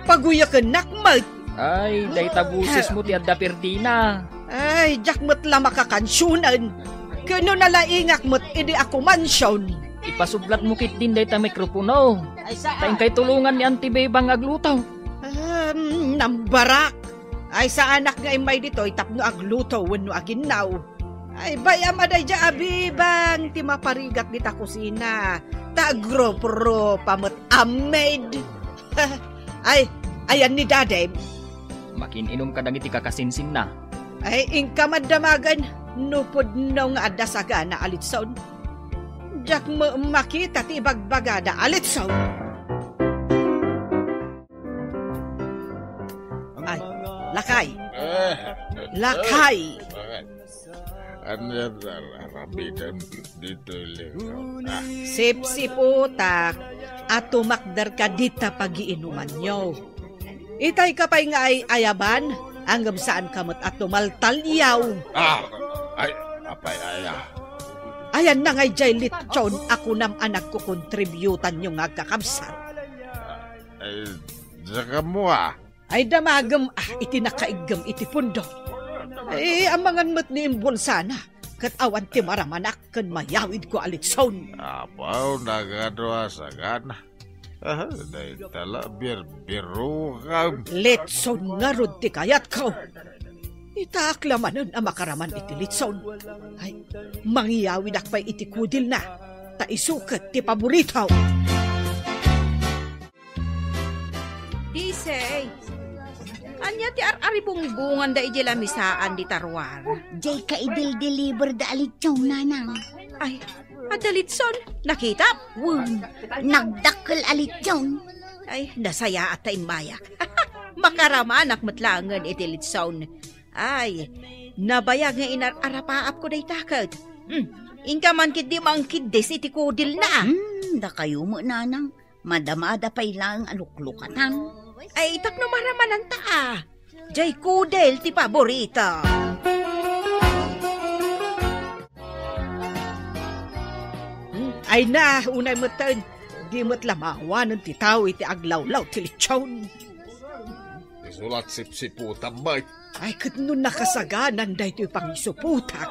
Paguyakennak met. Ay, dayta bosesmo ti adda perdina. Ay, diak met la makakansionen. Ken no nalaingak met idi a kumansion. Ipasublatmo ketdin dayta mikropono. Ay, saan? Ta inkay tulongan ni Auntie Bebang nga agluto. Um, nambarak. Ay, saanak nga immay ditoy tapno agluto wenno aginnaw. Ay, bay-am a daydiay a Bebang ti maparigat dita kusina. Ta agrupropa met a maid. Ay, ayan ni Dadem. Makin-inom kadagiti kakasinsinna. Ay, inka man damagen, no pudno nga adda sagana a litson. Diak met makita ti ibagbagada a litson. Ay, lakay. Eh, Lakay. Eh, bakit? Ano yan, aramidem dito, Leo? Ah. Sipsiputak a tumakderka dita pagiinumanyo. Itay ka pay nga ay-ayaban, ngem saanka met a tumaltaliaw. Ah, ay, apay aya? Ayan na ngay jay litson a kunam a nagkukontributanyo nga agkakabsat. Ay, diak ammo, ah. Ay, damagem, ah, iti nakaiggem iti pundok. Ay, amangan met ni imbulsana, ket awan ti maramanak ken mayawidko a litson. Apo, nagado a sagana. Ah, dayta la, birbirokam. Litson ngarud ti kayatko. Itaak la manen a makaraman iti litson. Ay, mangiyawidak pay iti kudilna. Ta isu ket ti paborito. Disay, ania ti ar-aribungbunganda idiay lamisaan dita ruar? Jay ka idil-deliver da a litson, nanang. Ay, adda litson? Nakita? Wen, nagdakkel a litson. Ay, nasayaat ta immayak. Makaramanak met laengen iti litson. Ay, nabayag nga inar-arapaapko dayta ket. Hmm, inka man ketdi mangkiddis iti kudilna. Hmm, dakayo met, nanang. Madamada pay laeng a luklukatan. Ay, tapno maramananta, a. Jay kudel ti paborita. Ay na, unay metten. Di met la maawanen ti tao iti aglawlaw ti litson. Isu la sipsiputam met. Ay, ket no nakasaganan daytoy pangisuputak.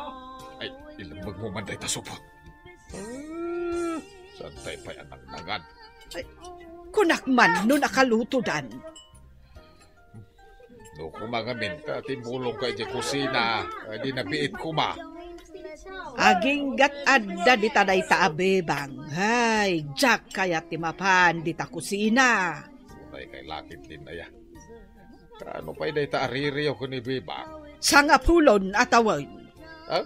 Ay, ilemmegmo man dayta supot. Saan tay pay a nangnangan? Ay, kunak man no nakalutodan. No koma ngamin ta timmulongka idiay kusina, a, di nabiit koma. Aginggat adda dita dayta a bebang. Ay, diak kayat ti mapan dita kusina. Unay kay lakit din aya. Kaano pay dayta a ririyo ken ni bebang? Sangapulon a tawen. Ha?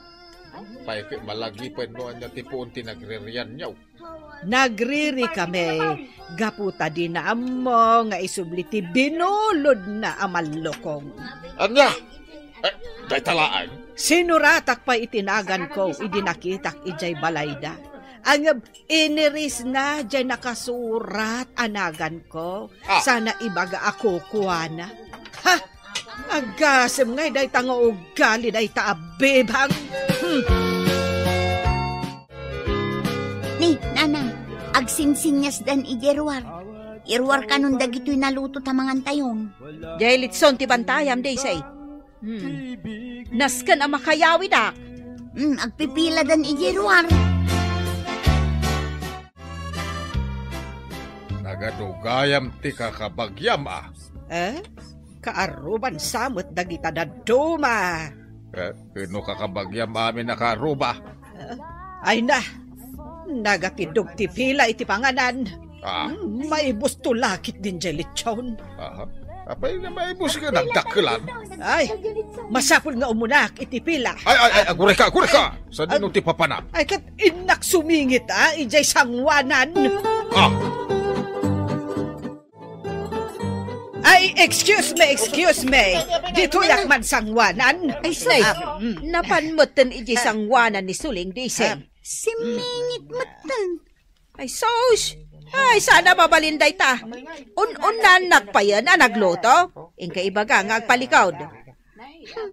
Pay ket malagipen no ania ti puon ti nagririanyo. Nagriri kami gapu ta di naammo nga isubli ti binulodna a mallukong. Ania? Eh, dayta laeng? Sinuratak pay iti naganko idi nakitak idiay balayda. Ngem inirisna diay nakasurat a naganko. Ah. Sana ibaga a kukuana. Ha! Agasem ngay dayta nga ugali dayta a bebang. Hmm. Ni, nanang, agsinsinniasdan idiay ruar. Iruar kanon dagitoy naluto ta mangantayon. Diay litson ti bantayam, Daisy. Hmm. Nasken a makayawidak. Hmm, agpipiladan idiay ruar. Nagadugayam ti kakabagiam, a. Eh? Kaaruban sa met dagita dadduma. Eh, no kakabagiam amin a kaaruba. Eh, ay na, nagatidog ti pila iti panganan. Ah. Hmm, maibus to lakit din jay litson. Aha. Apay nga maibus nga nagdakkelan? Ay, masapul nga umunak iti pila. Ay, ay, ay, agureka, agureka! Sadino ti papanak? Ay, ket innak sumingit, a, idiay sanguanan. Ah. Ay, excuse me, excuse me. Ditoyak man sanguanan. Ay, sus. Ah, mm. Napan metten idiay sanguanan ni Suling, Daisy. Ah. Simingit metten. Ay, sus! Ay, sana mabalin dayta. Un-unnanak payen a nagluto. Inka ibaga nga agpalikod.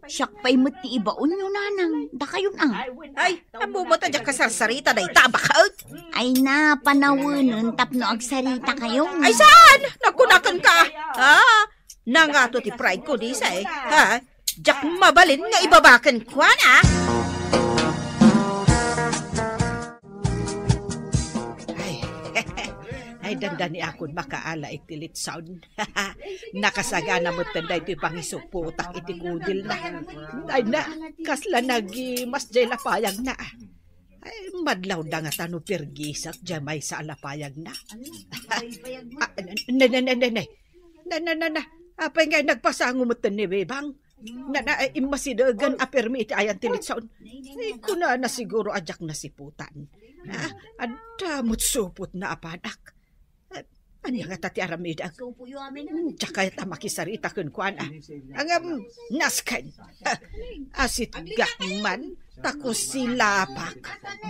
Siak pay met ti ibaonyo, nanang. Dakayon, a. Ay, ammo met a diak kasarsarita dayta a baket. Ay na, panawenen tapno agsarita kayo. Ay, saan? Nagkunaken ka. Ha? Nangato ti pride ko, Daisy. Ha? Diak mabalin nga ibabaken kuana. Ay, ay, dandani akon makaala iti litson. Nakasagana metten daytoy pangisuputak iti kudelna. Ay na, kasla nagimas jay lapayagna. Ay, madlawda nga ta no pirgisak jay maysa a lapayagna. Ah, ne, ne, ne, ne, ne. Na, na, na, na. Apay nga nagpasango metten ni Bebang? Na, na, ay, immasidegan a permi iti ayan ti litson. Ay, kunana siguro a diak nasiputan. Ah, adda met supotna a panak. Ah, ania ngata ti aramidek? Hmm, diak kayat a makisarita kenkuana. Ngem, nasken. Ah, asitgak man, ta kusilapak,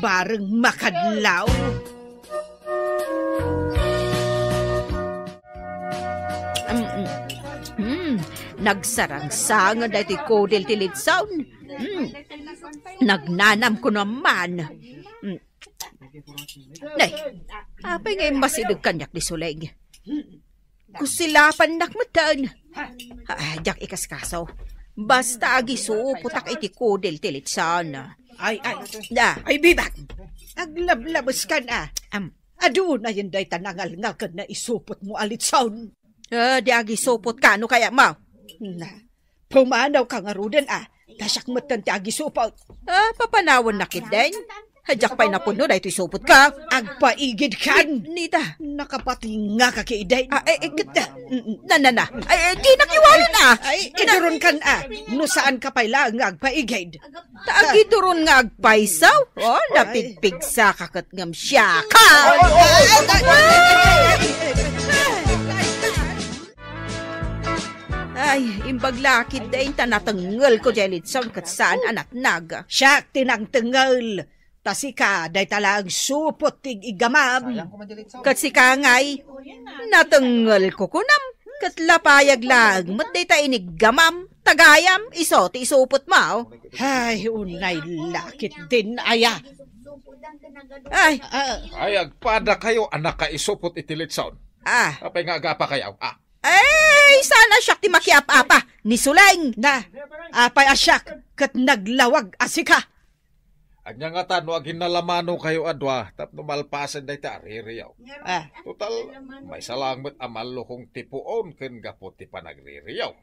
bareng makadlaw. Mm, mm. Mm, nagsarangsang daytoy kudel ti litson. Mm. Nagnanam kuno man. Mm. Nay, apay nga immasideg kaniak ni Suling? Kusilapannak metten. Ah, diak ikaskaso. Basta agisupotak iti kudel ti litson. Ay, ay. Da. Ay, Bebang. Aglablabeskan, a. Am. Adu na yun dayta nangalngal ken naisupot mo a litson. Ah, di agisupot ka, no kaya mo? Na, pumanaw ka ngaruden, a. Ta siak metten ti agisupot. Ah, papanawannak ketdin? Diak pay napudno daytoy supot ka. Agpaigid kan. Ni-, nita. Nakapatingga ka ketdin. Ah, eh, eh, ket-, na, na, na. Ay, eh, dinak iwalen, a. Ay, iduron kan, a. No saan ka pay laeng nga agpaigid. Ta agituron nga agpayso? Oh, napigpigsa ka ket ngem siak. Ay, imbag la ketdin ta natengngel ko jay litson ket saan a natnag. Siak ti nangtengngel. Ta sika, dayta laeng supot ti iggamam. Ket sika ngay, natengngel ko kunam. Ket lapayag laeng met dayta iniggamam, tagayam, isu ti isupotmo. Ay, unay lakit din, aya. Ay. Ah. Ay, agpadakayo a nakaisupot iti litson. Ah. Apay nga agapakayo? Ah. Ay, saan a siak ti makiap-apa ni Suleng? Na, apay a siak ket naglawag a sika? Ania ngata no aginnalamanokayo a dua tapno malpasen dayta a ririyo? Ah. Total, maysa laeng met a mallukong ti puon ken gapu ti panagririyo.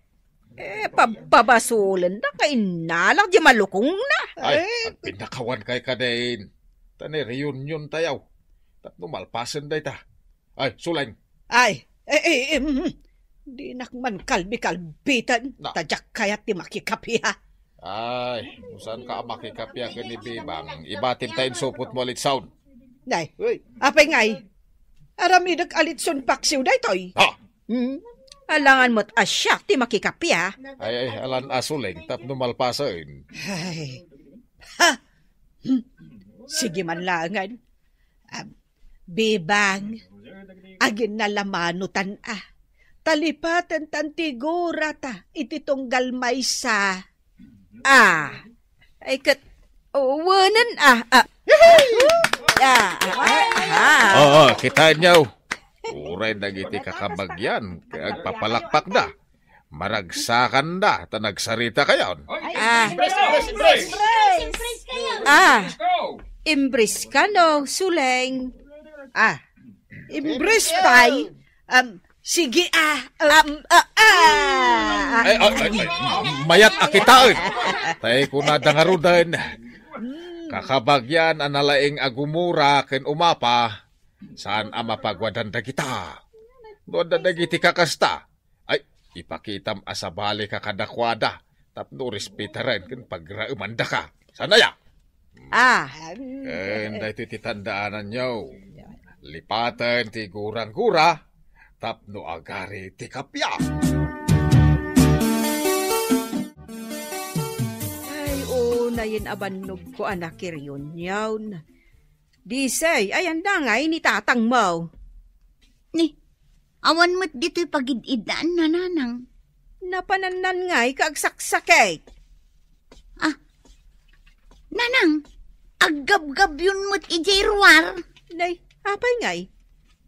Eh, pabpabasolenda nga innalak di malukongna. Ay, eh, agpinnakawankay kadin. Ta ni reunion tayo. Tapno malpasen dayta. Ay, Suleng. Ay, eh, eh, eh, mm, dinak man kalbi-kalbitan. Na. Ta diak kayat ti makikapiha. Ay, no saan ka a makikapiha ken ni Bebang, ibatim ta insupotmo a litson. Nay, uy, apay ngay? Aramidek a litson paksiw daytoy. Ha? Hmm? Alangan met a siak ti makikapiha. Ay, ay, alan a Suleng tapno malpasen. Ay. Ha? Hmm. Sige man laengen. Ah, Bebang, aginnalamanotan a. Talipaten tan ti gurata iti tunggal maysa. Ah, ay ket, oh, wenen, ah, ah. Ah, ah, ah, ah. Oo, kitaenyo. Uray dagiti kakabagyan, kay agpapalakpakda. Maragsakanda ta nagsarita kayon. Ah. Impress, impress, impress. Ah. Impress ka, no, Suleng? Ah. Impress pay? Um, sige, ah. Um, ah, ah. Ay, ay, ay, ay, mayat a kitaen. Tay kunada ngaruden. Kakabagyan a nalaing a gumura ken umapa, saan a mapaguadan dagita. No adda dagiti kakasta, ay, ipakitam a sabalika kadakuada tapno respetaren ken pagraemandaka. Saan aya? Ah. Ken daytoy ti tandaananyo. Lipaten ti gurang-gura tapno agari ti kapiak. Ay, unayen a bannogko a nakireunion. Disay, ayan da ngay ni tatangmo. Ni, awan met ditoy pagid-idaan, nanang. Napanannan ngay ka agsaksakit. Ah, nanang, aggabgabyon met idiay ruar. Nay, apay ngay?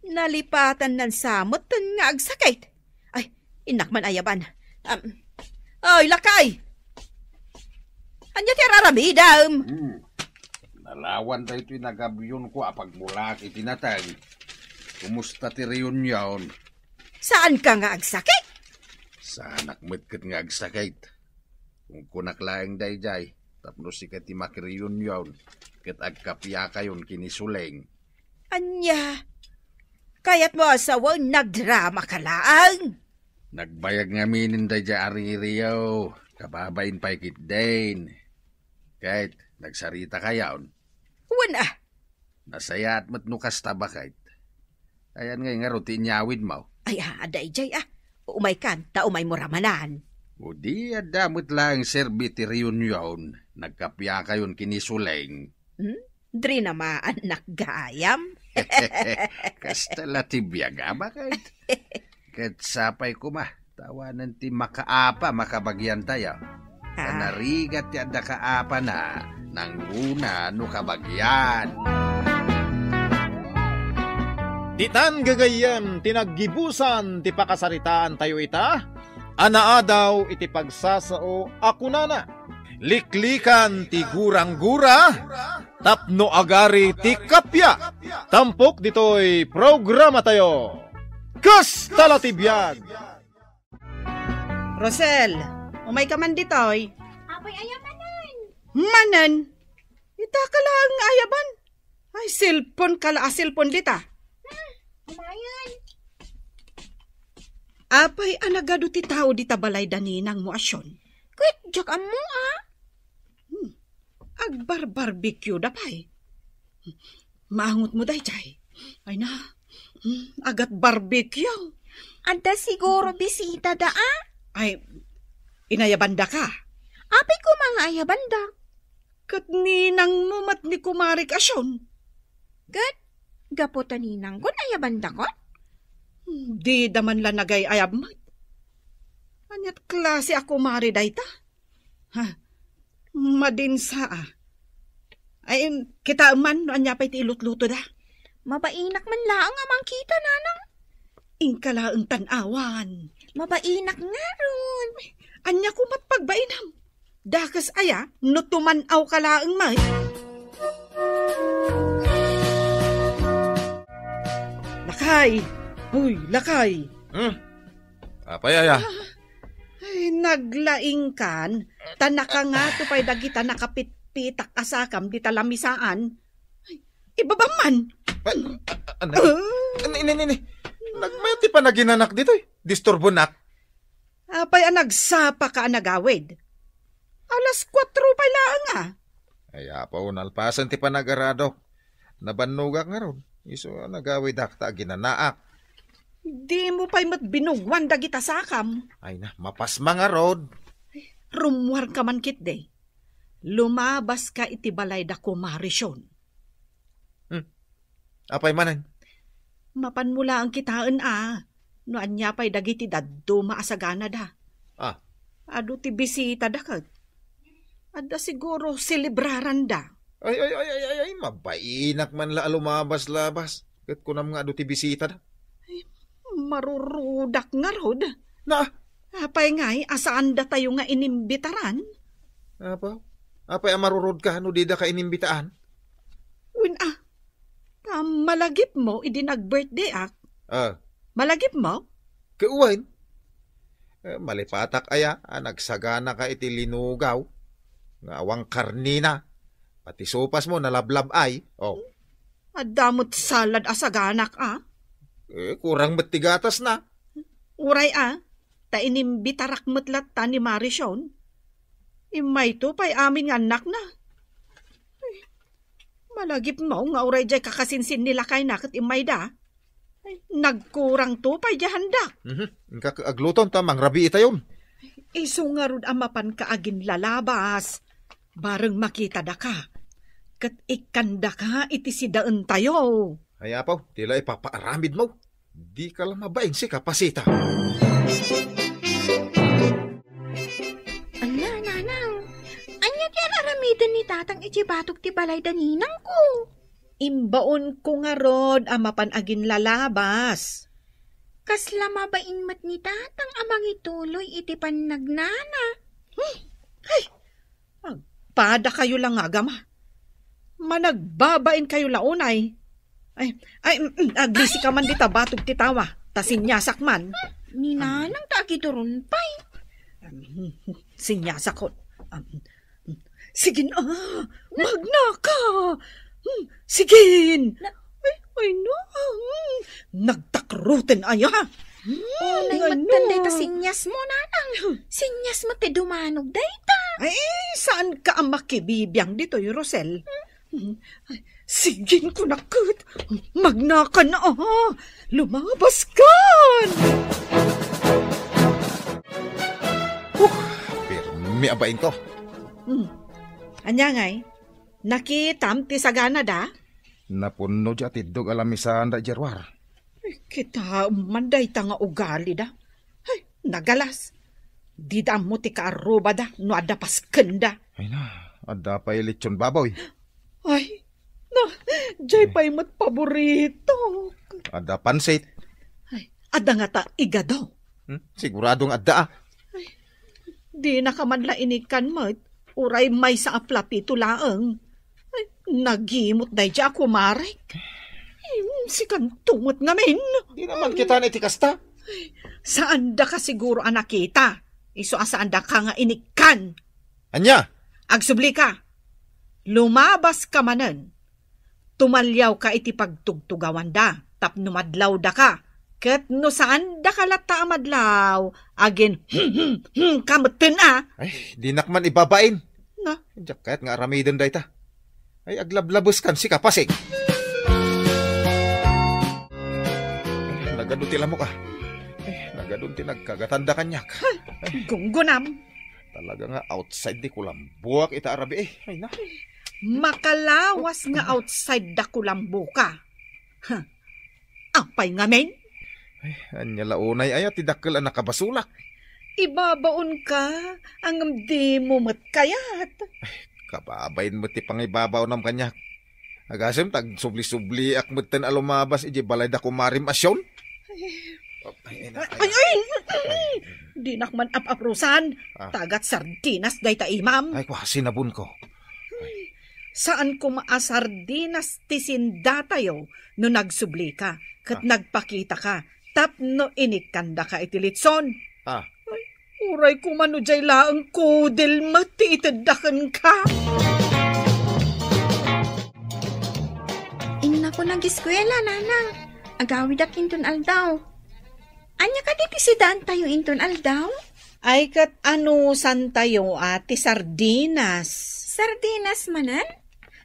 Nalipatan nan samot ten nga agsakit. Ay, innak man ayaban. Am, ay, lakay! Ania ti araramidem? Hmm. Nalawan daytoy nagabionko a pagmulaak iti nateng. Kumusta ti reunion? Saan ka nga agsakit? Saanak met ket nga agsakit. Kunkunak laeng daydiay, tapno sika ti makireunion ket agkapiakayon ken ni Suleng. Ania? Kayatmo a sawen, nagdrama ka laeng? Nagbayag ngamin daydiay a ririyo, kababain pay ketdin. Ket, nagsarita kayon? Wen a. Nasayaat met no kasta, baket. Ayan ngay ngarud ti inyawidmo? Ay, a, daydiay a. Umaykan, ta umaymo ramanan. O di, adda met laeng serbi ti reunion, nagkapiakayon ken ni Suleng. Hmm? Drinamaan nak gayam. Kasta la ti biag, a, baket. Ket sapay koma, ta awanen ti makaapa makabagiantayo. Ah. Ta narigat ti adda kaapana, nangruna no kabagian. Ditan gagayyem ti naggibusan ti pakasaritaantayo ita, a naadaw iti pagsasao a kunana, Liklikan ti gurang-gura, tapno agari ti kappia. Tampok ditoy programatayo. Kasta la ti biag! Rosel, umayka man ditoy. Apay, aya manen? Manen? Ita ka laeng nga ayaban. Ay, cellphone ka la a cellphone dita. Hmm, umayen. Apay a nagadu ti tao dita balay da ninangmo a Sion? Ket diak ammo a. Hmm. Agbar-barbecue da pay. Maangotmo daydiay. Ay na, hmm, agat barbecue. Adda siguro bisita da a? Ay, inayabanda ka? Apay koma nga ayabanda. Ket ninangmo met ni kumarik a Sion. Ket gapu ta ninangkon ayabandakon? Dida man la nagay-ayab met. Aniat klase a kumare dayta? Ha? Madinsa a. Ay, kitaem man no ania pay ti ilutlutoda. Mabainak man laeng a mangkita, nanang. Inka laeng tan-awan. Mabainak ngarud. Ania koma ti pagbainam? Dakes aya no tuman-aw ka laeng met? Lakay! Uy, lakay! Hmm? Apay aya? Ay, naglaingkan, ta nakangato pay dagita nakapitpitak a sakam dita lamisaan. Ay, ibabam man. Ay, a-, a-, anay? Ah. Anay, anay, anay, anay? Nagmayat ti panaginanak ditoy. Disturbonak. Apay a nagsapaka a nagawid? Alas kuatro pay laeng a. Ay, apo, nalpasen ti panagaradok. Nabannogak ngarud. Isu a nagawidak ta aginanaak. Dimo pay met binugwan dagita sakam. Ay na, mapasma ngarud. Rummuarka man ketdi. Lumabaska iti balay da Kumare Sion. Hmm. Apay manen? Mapanmo laeng kitaen a no ania pay dagiti dadduma a saganada. Ah. Adu ti bisitada ket adda siguro selebraranda. Ay, ay, ay, ay, ay, ay, mabainak man la a lumabas-labas. Ket kunam nga adu ti bisitada. Ay, marurudak ngarud. Na? Apay ngay a saandatayo nga inimbitaran? Apa? Apay a marurodka no didaka inimbitaan? Wen a, ta malagipmo idi nag-birthday-ak. Ah. Malagipmo? Ket wen. Eh, malipatak aya a nagsaganaka iti linugaw nga awan karnina. Pati sopas mo nalablab-ay. Oh. Adda met salad a saganak a. Eh, kurang met ti gatasna. Uray a, ta inimbitarak met latta ni Mare Sion. Immayto pay amin nga annakna. Ay, malagipmo nga uray diay kakasinsin ni lakayna ket immayda. Ay, nagkurangto pay diay handak. Mhm. Inka agluton ta mangrabii tayon. Isu ngarud a mapanka aginlalabas, bareng makitadaka. Ket ikkandaka iti sidaentayo. Ay, apo, ti la ipapaaramidmo. Dika la mabain, sika, Pasita. Ala, nanang, ania ti ar-aramiden ni tatang iti batog ti balay da ninangko? Imbaonko ngarud a mapan aginlalabas. Kasla mabain met ni tatang a mangituloy iti pannagnana. Hmm. Ay, agpadakayo la nga agama. Managbabain kayo la unay. Ay, ay, mm, mm, aglisi ka man dita batog ti tawa, ta sinyasak man. Ni nanang ta agituron pay. Mm, sinyasak ko. Mm, mm. Sige na, magnaka. Mm, sige. Na- Ay, ay, no. Mm, nagtakroten aya. Mm, Unay ay, met no. Dayta sinyas mo, nanang. Sinyas met ti dumanog dayta. Ay, saan ka a makibibiang ditoy, Rosel? Mm. Ay, sigin ko naket. Magnakan na, ah. Lumabas kan! Huh, pirmi a bain ko. Hmm. Anya ngay? Nakitam ti sagana da? Napunno di atiddog a lamisan da Jeruar. Ay, kita man dayta nga ugali da. Ay, nagalas. Dida ammo ti kaarrubada no adda paskenda. Ay na, adda pay lechon baboy. Ay, na, jay pay met paborito. Adda pansit. Ay, adda ngata igado. Hmm? Sigurado nga adda, ah. Ay, dinaka man la inikkan met, uray maysa a platito laeng. Ay, nagimot daydi a kumarek. Ay, sikanto met ngamin. Di naman kita na iti kasta. Ay, saandaka siguro a nakita. Isu a saandaka nga inikkan. Ania? Agsublika. Lumabaska manen. Tumaliawka iti pagtugtugawanda tapno madlawdaka. Ket no saandaka latta a madlaw, agin-, hmm, hmm, hmm, ka metten a. Ay, dinak man ibabain. Na? Diak kayat nga aramiden dayta. Ay, aglablabeskan, sika, Pasig. Nagadu ti lamok, ah. Ay, nagadu ti nagkagatanda kaniak. Gunggunam. Talaga nga outside di kulambuak ita a rabii, eh. Ay, na. Makalawas nga outside da kulambuka. Huh. Apay ngamin? Ania la unay aya ti dakkel a nakabasolak? Ibabaonka, ngem dimo met kayat. Kababain met ti pangibabaonam kaniak. Agasem ta agsubli-subliak metten a lumabas idiay balay da kumarim a Sion. Ay, ay, ay, ay, ay, ay. Dinak man ap-aprusan. Ah. Tagat sardinas dayta imam. Ay, kwa, sinabon ko. Saan koma a sardinas ti sindatayo no nagsublika ket Ah. nagpakitaka tapno inikkandaka iti litson. Ah. Ay, uray koma no diay laeng kudel met ti itedda kenka. Innako nagiskuela, Nana. Agawidak inton aldaw. Ania kadi ti sidaantayo inton aldaw? Ay, ket anusantayo a ti sardinas? Sardinas manen?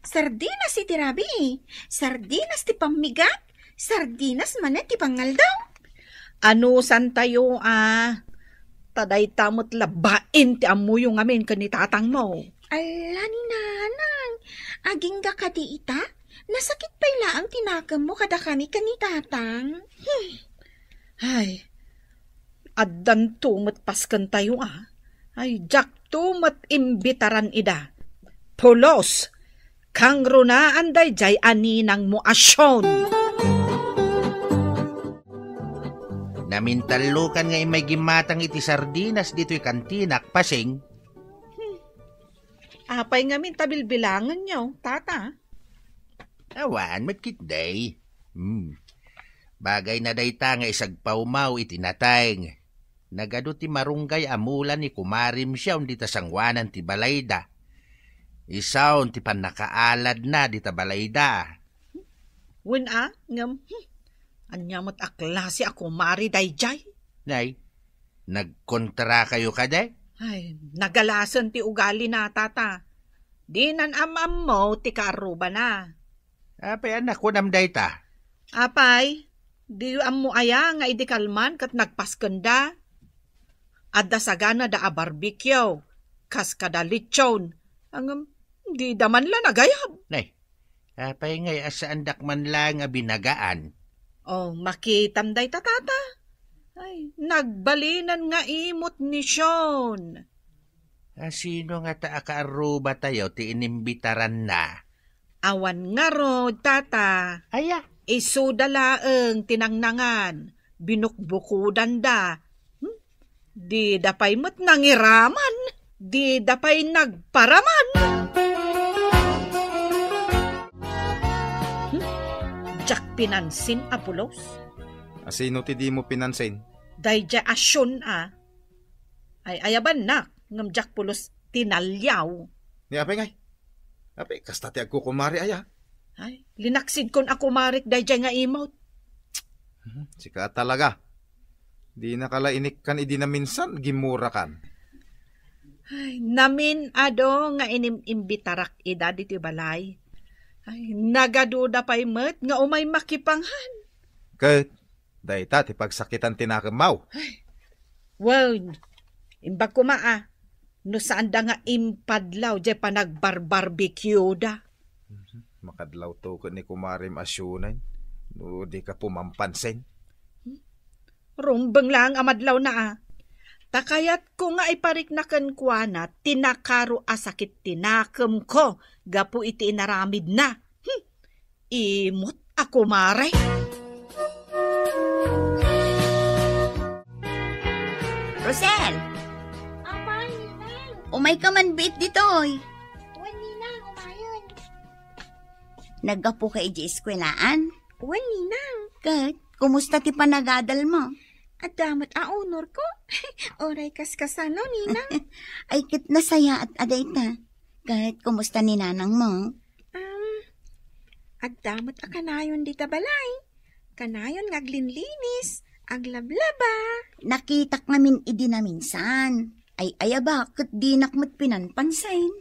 Sardinas iti rabii, sardinas ti pammigat, sardinas manen ti pangaldaw. Anusantayo a ta dayta met la bain ti ammoyo ngamin ken ni tatangmo. Ala ni Nanang, agingga kadi ita? Nasakit pay laeng ti nakemmo kadakami ken ni tatang. Hmm. Ay, addanto met paskentayo a. Ay, diakto met imbitaran ida. Pulos, kangrunaan daydiay a ninangmo a Sion. Namintallokan nga immay gimmatang iti sardinas ditoy kantinak, Pasing. Hmm. Apay ngamin ta bilbilangenyo, tata? Awan met ketdi. Hmm. Bagayna dayta nga isagpawmaw iti nateng. Nagadu ti marunggay a mula ni kumarim Sion dita sangoanan ti balayda. Isun ti pannakaaladna dita balayda. Wen a, ngem, hmm, ania met a klase a kumare daydiay? Nay, nagkontrakayo kadi? Ay, nagalasen ti ugalina, tata. Dinan am-ammo ti kaarrubana. Apay a nakunam dayta? Apay, diyo ammo aya nga idi kalman ket nagpaskenda? Adda saganada a barbecue, kas kada lechon. Ngem, dida man la nagayab. Nay, apay ngay a saandak man laeng a binagaan? Oh, makitam dayta, tata. Ay, nagbalinen nga imot ni Sion. A, sino ngata a kaarrubatayo ti inimbitaranna? Awan ngarud, tata. Aya? Isuda laeng ti nangnangan. Binukbukudanda. Hmm? Dida pay met nangiraman. Dida pay nagparaman. Hmm? Diak pinansin a pulos. A, sino ti dimo pinansin? Daydiay a Sion a. Ay, ayabannak, ngem diak pulos tinaliaw. Ni apay ngay? Apay, kasta ti agkukumare aya? Ay, linaksidkon a kumarek daydiay nga imot. Hmm, sika talaga. Dinaka la inikkan idi naminsan, gimurakan. Ay, namin-adu nga inim-imbitarak ida ditoy balay. Ay, nagaduda pay met nga umay makipanghan. Ket, dayta ti pagsakitan ti nakemmaw. Ay, wen, imbag koma a, no saanda nga impadlaw diay panagbarbarbecueda. Mhm. Makadlawto ket ni kumarem a Sionen, no dika pumampansin. Hmm? Rumbeng laeng a madlawna a. Ta kayatko nga iparikna kenkuana ti nakaro a sakit ti nakemko gapu iti inaramidna. Hmm. Imot a kumare. Rosel! Apay, Ninang! Umayka man biit ditoy. Wen, Ninang, umayen. Naggapuka idiay eskuelaan? Wen, Ninang. Ket, kumusta ti panagadalmo? Adda met a honor ko. Uray kaskasano, Ninang. Ay, ket nasayaat a dayta. Ket, kumusta ni nanangmo? Um, adda met a kanayon dita balay. Kanayon nga aglinlinis, aglablaba. Nakitak ngamin idi naminsan. Ay, ayaba, ket dinak met pinanpansin.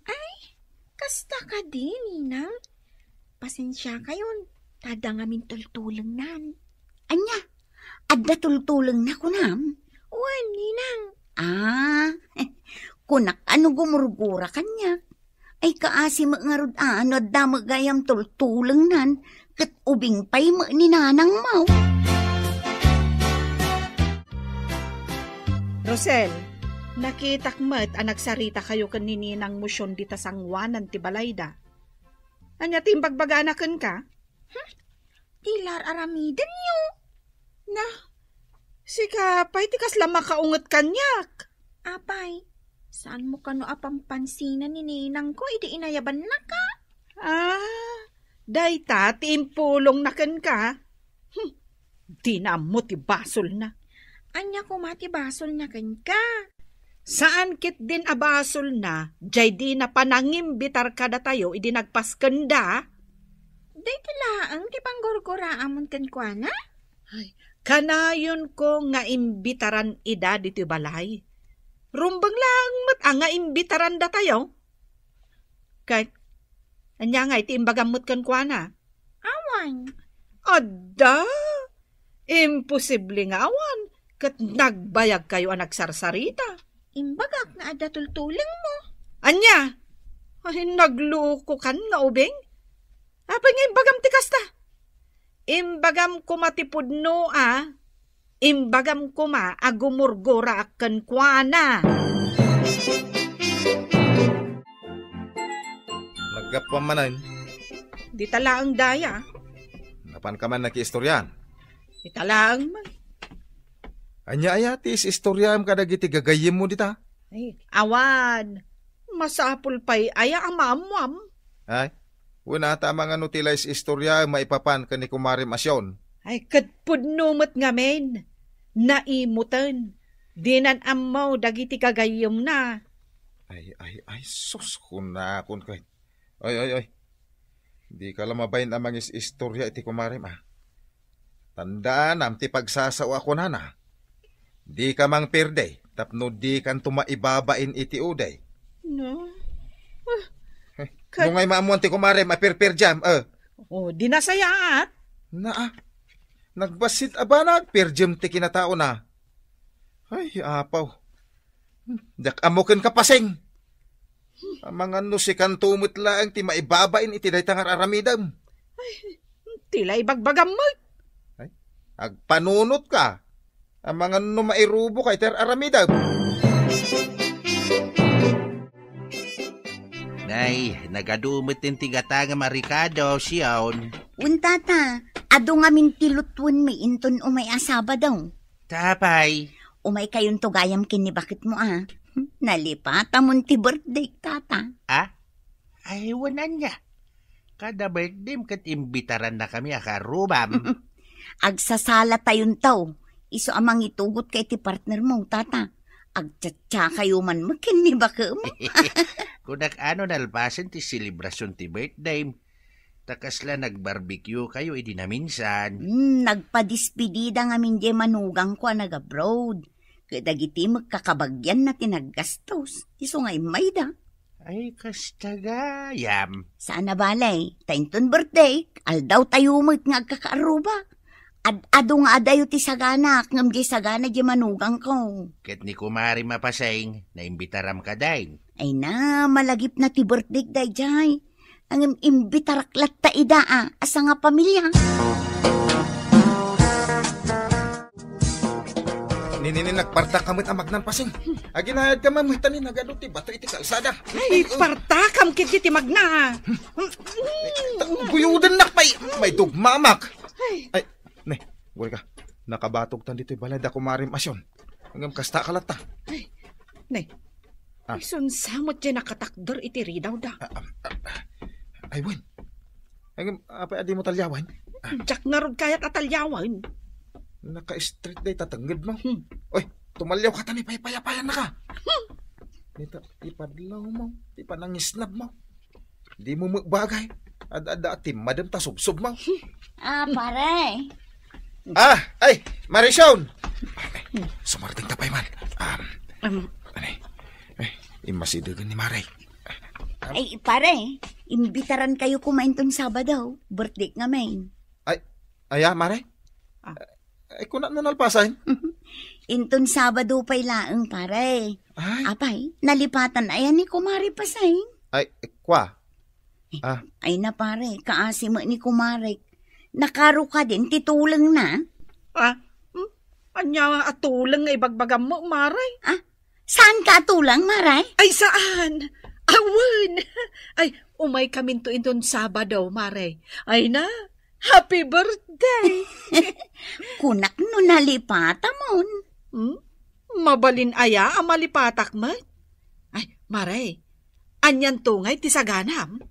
Ay, kasta kadi, Ninang? Pasensiakayon, ta adda ngamin tultulengnan. Ania? Adda tultulengna, kunam? Wen, Ninang. Ah, kunak a no gumurgura kaniak. Ay, kaasi met ngarud a no adda met gayam tultulengnan, ket ubing pay met ni nanangmo. Rosel, nakitak met a nagsaritakayo ken ni Ninang Mosion dita sangoanan ti balayda. Ania ti imbagbagana kenka? Hmm? Ti lar-aramidenyo? Na, sika pay ti kasla makaunget kaniak. Apay, saanmo kano a pampansinan ni ninangko idi inayabannaka? Ah, dayta ti impulongna kenka? Hmm, dina ammo ti basolna. Ania koma ti basolna kenka? Saan ketdin a basolna, jay dina panangimbitar kadatayo idi nagpaskenda? Dayta laeng ti panggurguraamon kenkuana? Ay, kanayonko nga imbitaran ida ditoy balay. Rumbeng laeng met a nga imbitaran datayo. Ket, ania ngay ti imbagam met kenkuana? Awan. Adda? Imposible nga awan, ket nagbayagkayo a nagsarsarita. Imbagak nga adda tultulengmo. Ania? Ay, nagluko kan nga ubing? Apay nga imbagam ti kasta? Imbagam koma ti pudno a, imbagam koma a gumurguraak kenkuana. Naggapuam manen. Dita laeng daya. Napanka man nakiistorian? Dita laeng man. Ania aya ti is-istoriam kadagiti gagayyemmo dita? Ay, awan. Masapul pay aya a maammuam? Ay, wen ata mangano ti la is-istoriam maipapan ken ni kumarem a Sion? Ay, ket pudno met ngamin. Naimoten. Dinan ammo dagiti gagayyemna. Ay, ay, ay, sus, kunakon kay. Ay, ay, ay. Dika la mabain a mangis-istoria iti kumarem, a. Tandaanam ti pagsasao a kunana. Dika mangperde tapno dikanto maibabain iti uday. No? Ah, eh, kat- no ngay maammuan ti kumarem a perperdiam, eh. Oh, di nasayaat. Naa. Nagbassit a banag, perdiam ti kinataona. Ay, apaw. Diak ammo ken kapaseng. Amangan no sikanto met laeng ti maibabain iti dayta nga ar-aramidem. Ay, ti la ibagbagam met. Ay, agpanunot ka. Amangan no mairubo ka iti ar-aramidem. Nay, nagadu met ti gatangem a rikado, Sion. Wen, tata, adu ngamin ti lutwenmi inton umay a Sabado. Tapay. Umaykayonto gayam ken ni baketmo, a. Nalipatamon ti birthday, tata. A? Ay, wen ania. Kada birthdayem ket imbitarannakami a kaarrubam. Agsasalatayonto. Isu a mangitugotka iti partnermo, tata. Agchatchakayo man met ken ni bakem. Kunak, ano nalpasen ti selebrasion ti birthdayem? Ta kasla nag-barbecue kayo idi naminsan. Hmm, nagpadispedida ngamin diay manugangko a nag-abroad. Ket dagiti met kakabagianna ti naggastos. Isu nga immayda. Ay, kasta gayam. Saan a bale, ta inton birthday, aldawtayo met nga agkakaarruba. Ad-adu nga adayo ti saganak, ngem diay sagana diay manugangko. Ket ni kumarem a Paseng, naimbitaram kadi? Ay na, malagipna ti birthday daydiay. Ngem imbitarak latta ida a, a sangapamilia. Ni, ni, ni, nagpartak ka met a magnan, Paseng. Aginayad ka, ma'am, ta ni nagadu ti bato iti kalsada. Ay, partakam ketdi ti magna. Ta-, buyodennak pay, may dugmamak. Ay. Ay, ne, guri ka. Nakabatogtan ditoy balay da kumarem a Sion. Ngem kasta ka latta. Ay, ne. Ah. Isunsa met diay nakatakder iti ridawda. Ah, ah, ah, ah. Ay, wen. Ay, ngem, apay a dimo talyawen? Ah. Diak ngarud kayat a talyawen. Naka-straight dayta tengngedmo. Hmm. Oy, tumalyaw ka ta ni paypayapayannaka. Hmm. Dita, ipadlawmo, ipanangisnabmo. Dimo met bagay. Ad-adda a timmadem ta subsubmo. Ah, pare. Ah, ay, Mare Sion. Sumardengka pay man. Um, Um, anay, ay, immasidegen ni Mare. Ay, pare, imbitarankayo koma inton Sabado. Birthday ngamin. Ay, aya, Mare? Ah. Ay, kuna no nalpasan? Inton Sabado pay laeng, pare. Ay. Apay, nalipatan aya ni Kumare Paseng? Ay, kwa. Ah. Ay na, pare, kaasi met ni Kumarek. Nakaro kadin ti tulengna? Ah, hmm? Ania a tuleng nga ibagbagammo, Mare? Ah, saan ka a tuleng, Mare? Ay, saan? Awan! Ay, umay kaminto inton Sabado, Mare. Ay na, happy birthday! Kunak no nalipatamon. Hmm? Mabalin aya a malipatak met? Ay, Mare, anian to ngay ti saganam?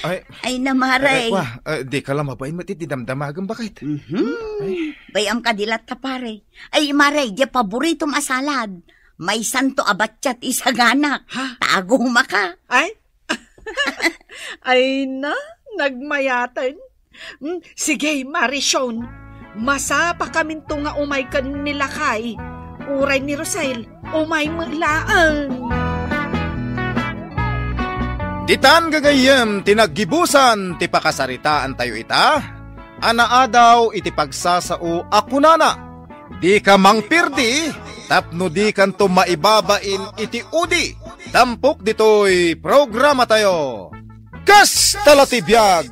Ay, Ay, na, Mare. Ay, kwa, eh, di ka la mabain met iti damdamagem, baket. Mhm. Ay. Bay-am ka di latta, pare. Ay, Mare, di paboritom a salad. Maysanto a batsa ti isaganak. Ha? Tagom ka. Ay? Ay na, nagmayaten. Hmm, sige, Marision. Masapakaminto nga umay ken ni Lakay. Uray ni Rosel, umay met laeng. Ditan gagayyem ti naggibusan ti pakasaritaantayo ita, a naadaw iti pagsasao a kunana, "Dika mangpirdi, tapno dikanto maibabain iti udi." Tampok ditoy programatayo. Kasta la ti biag,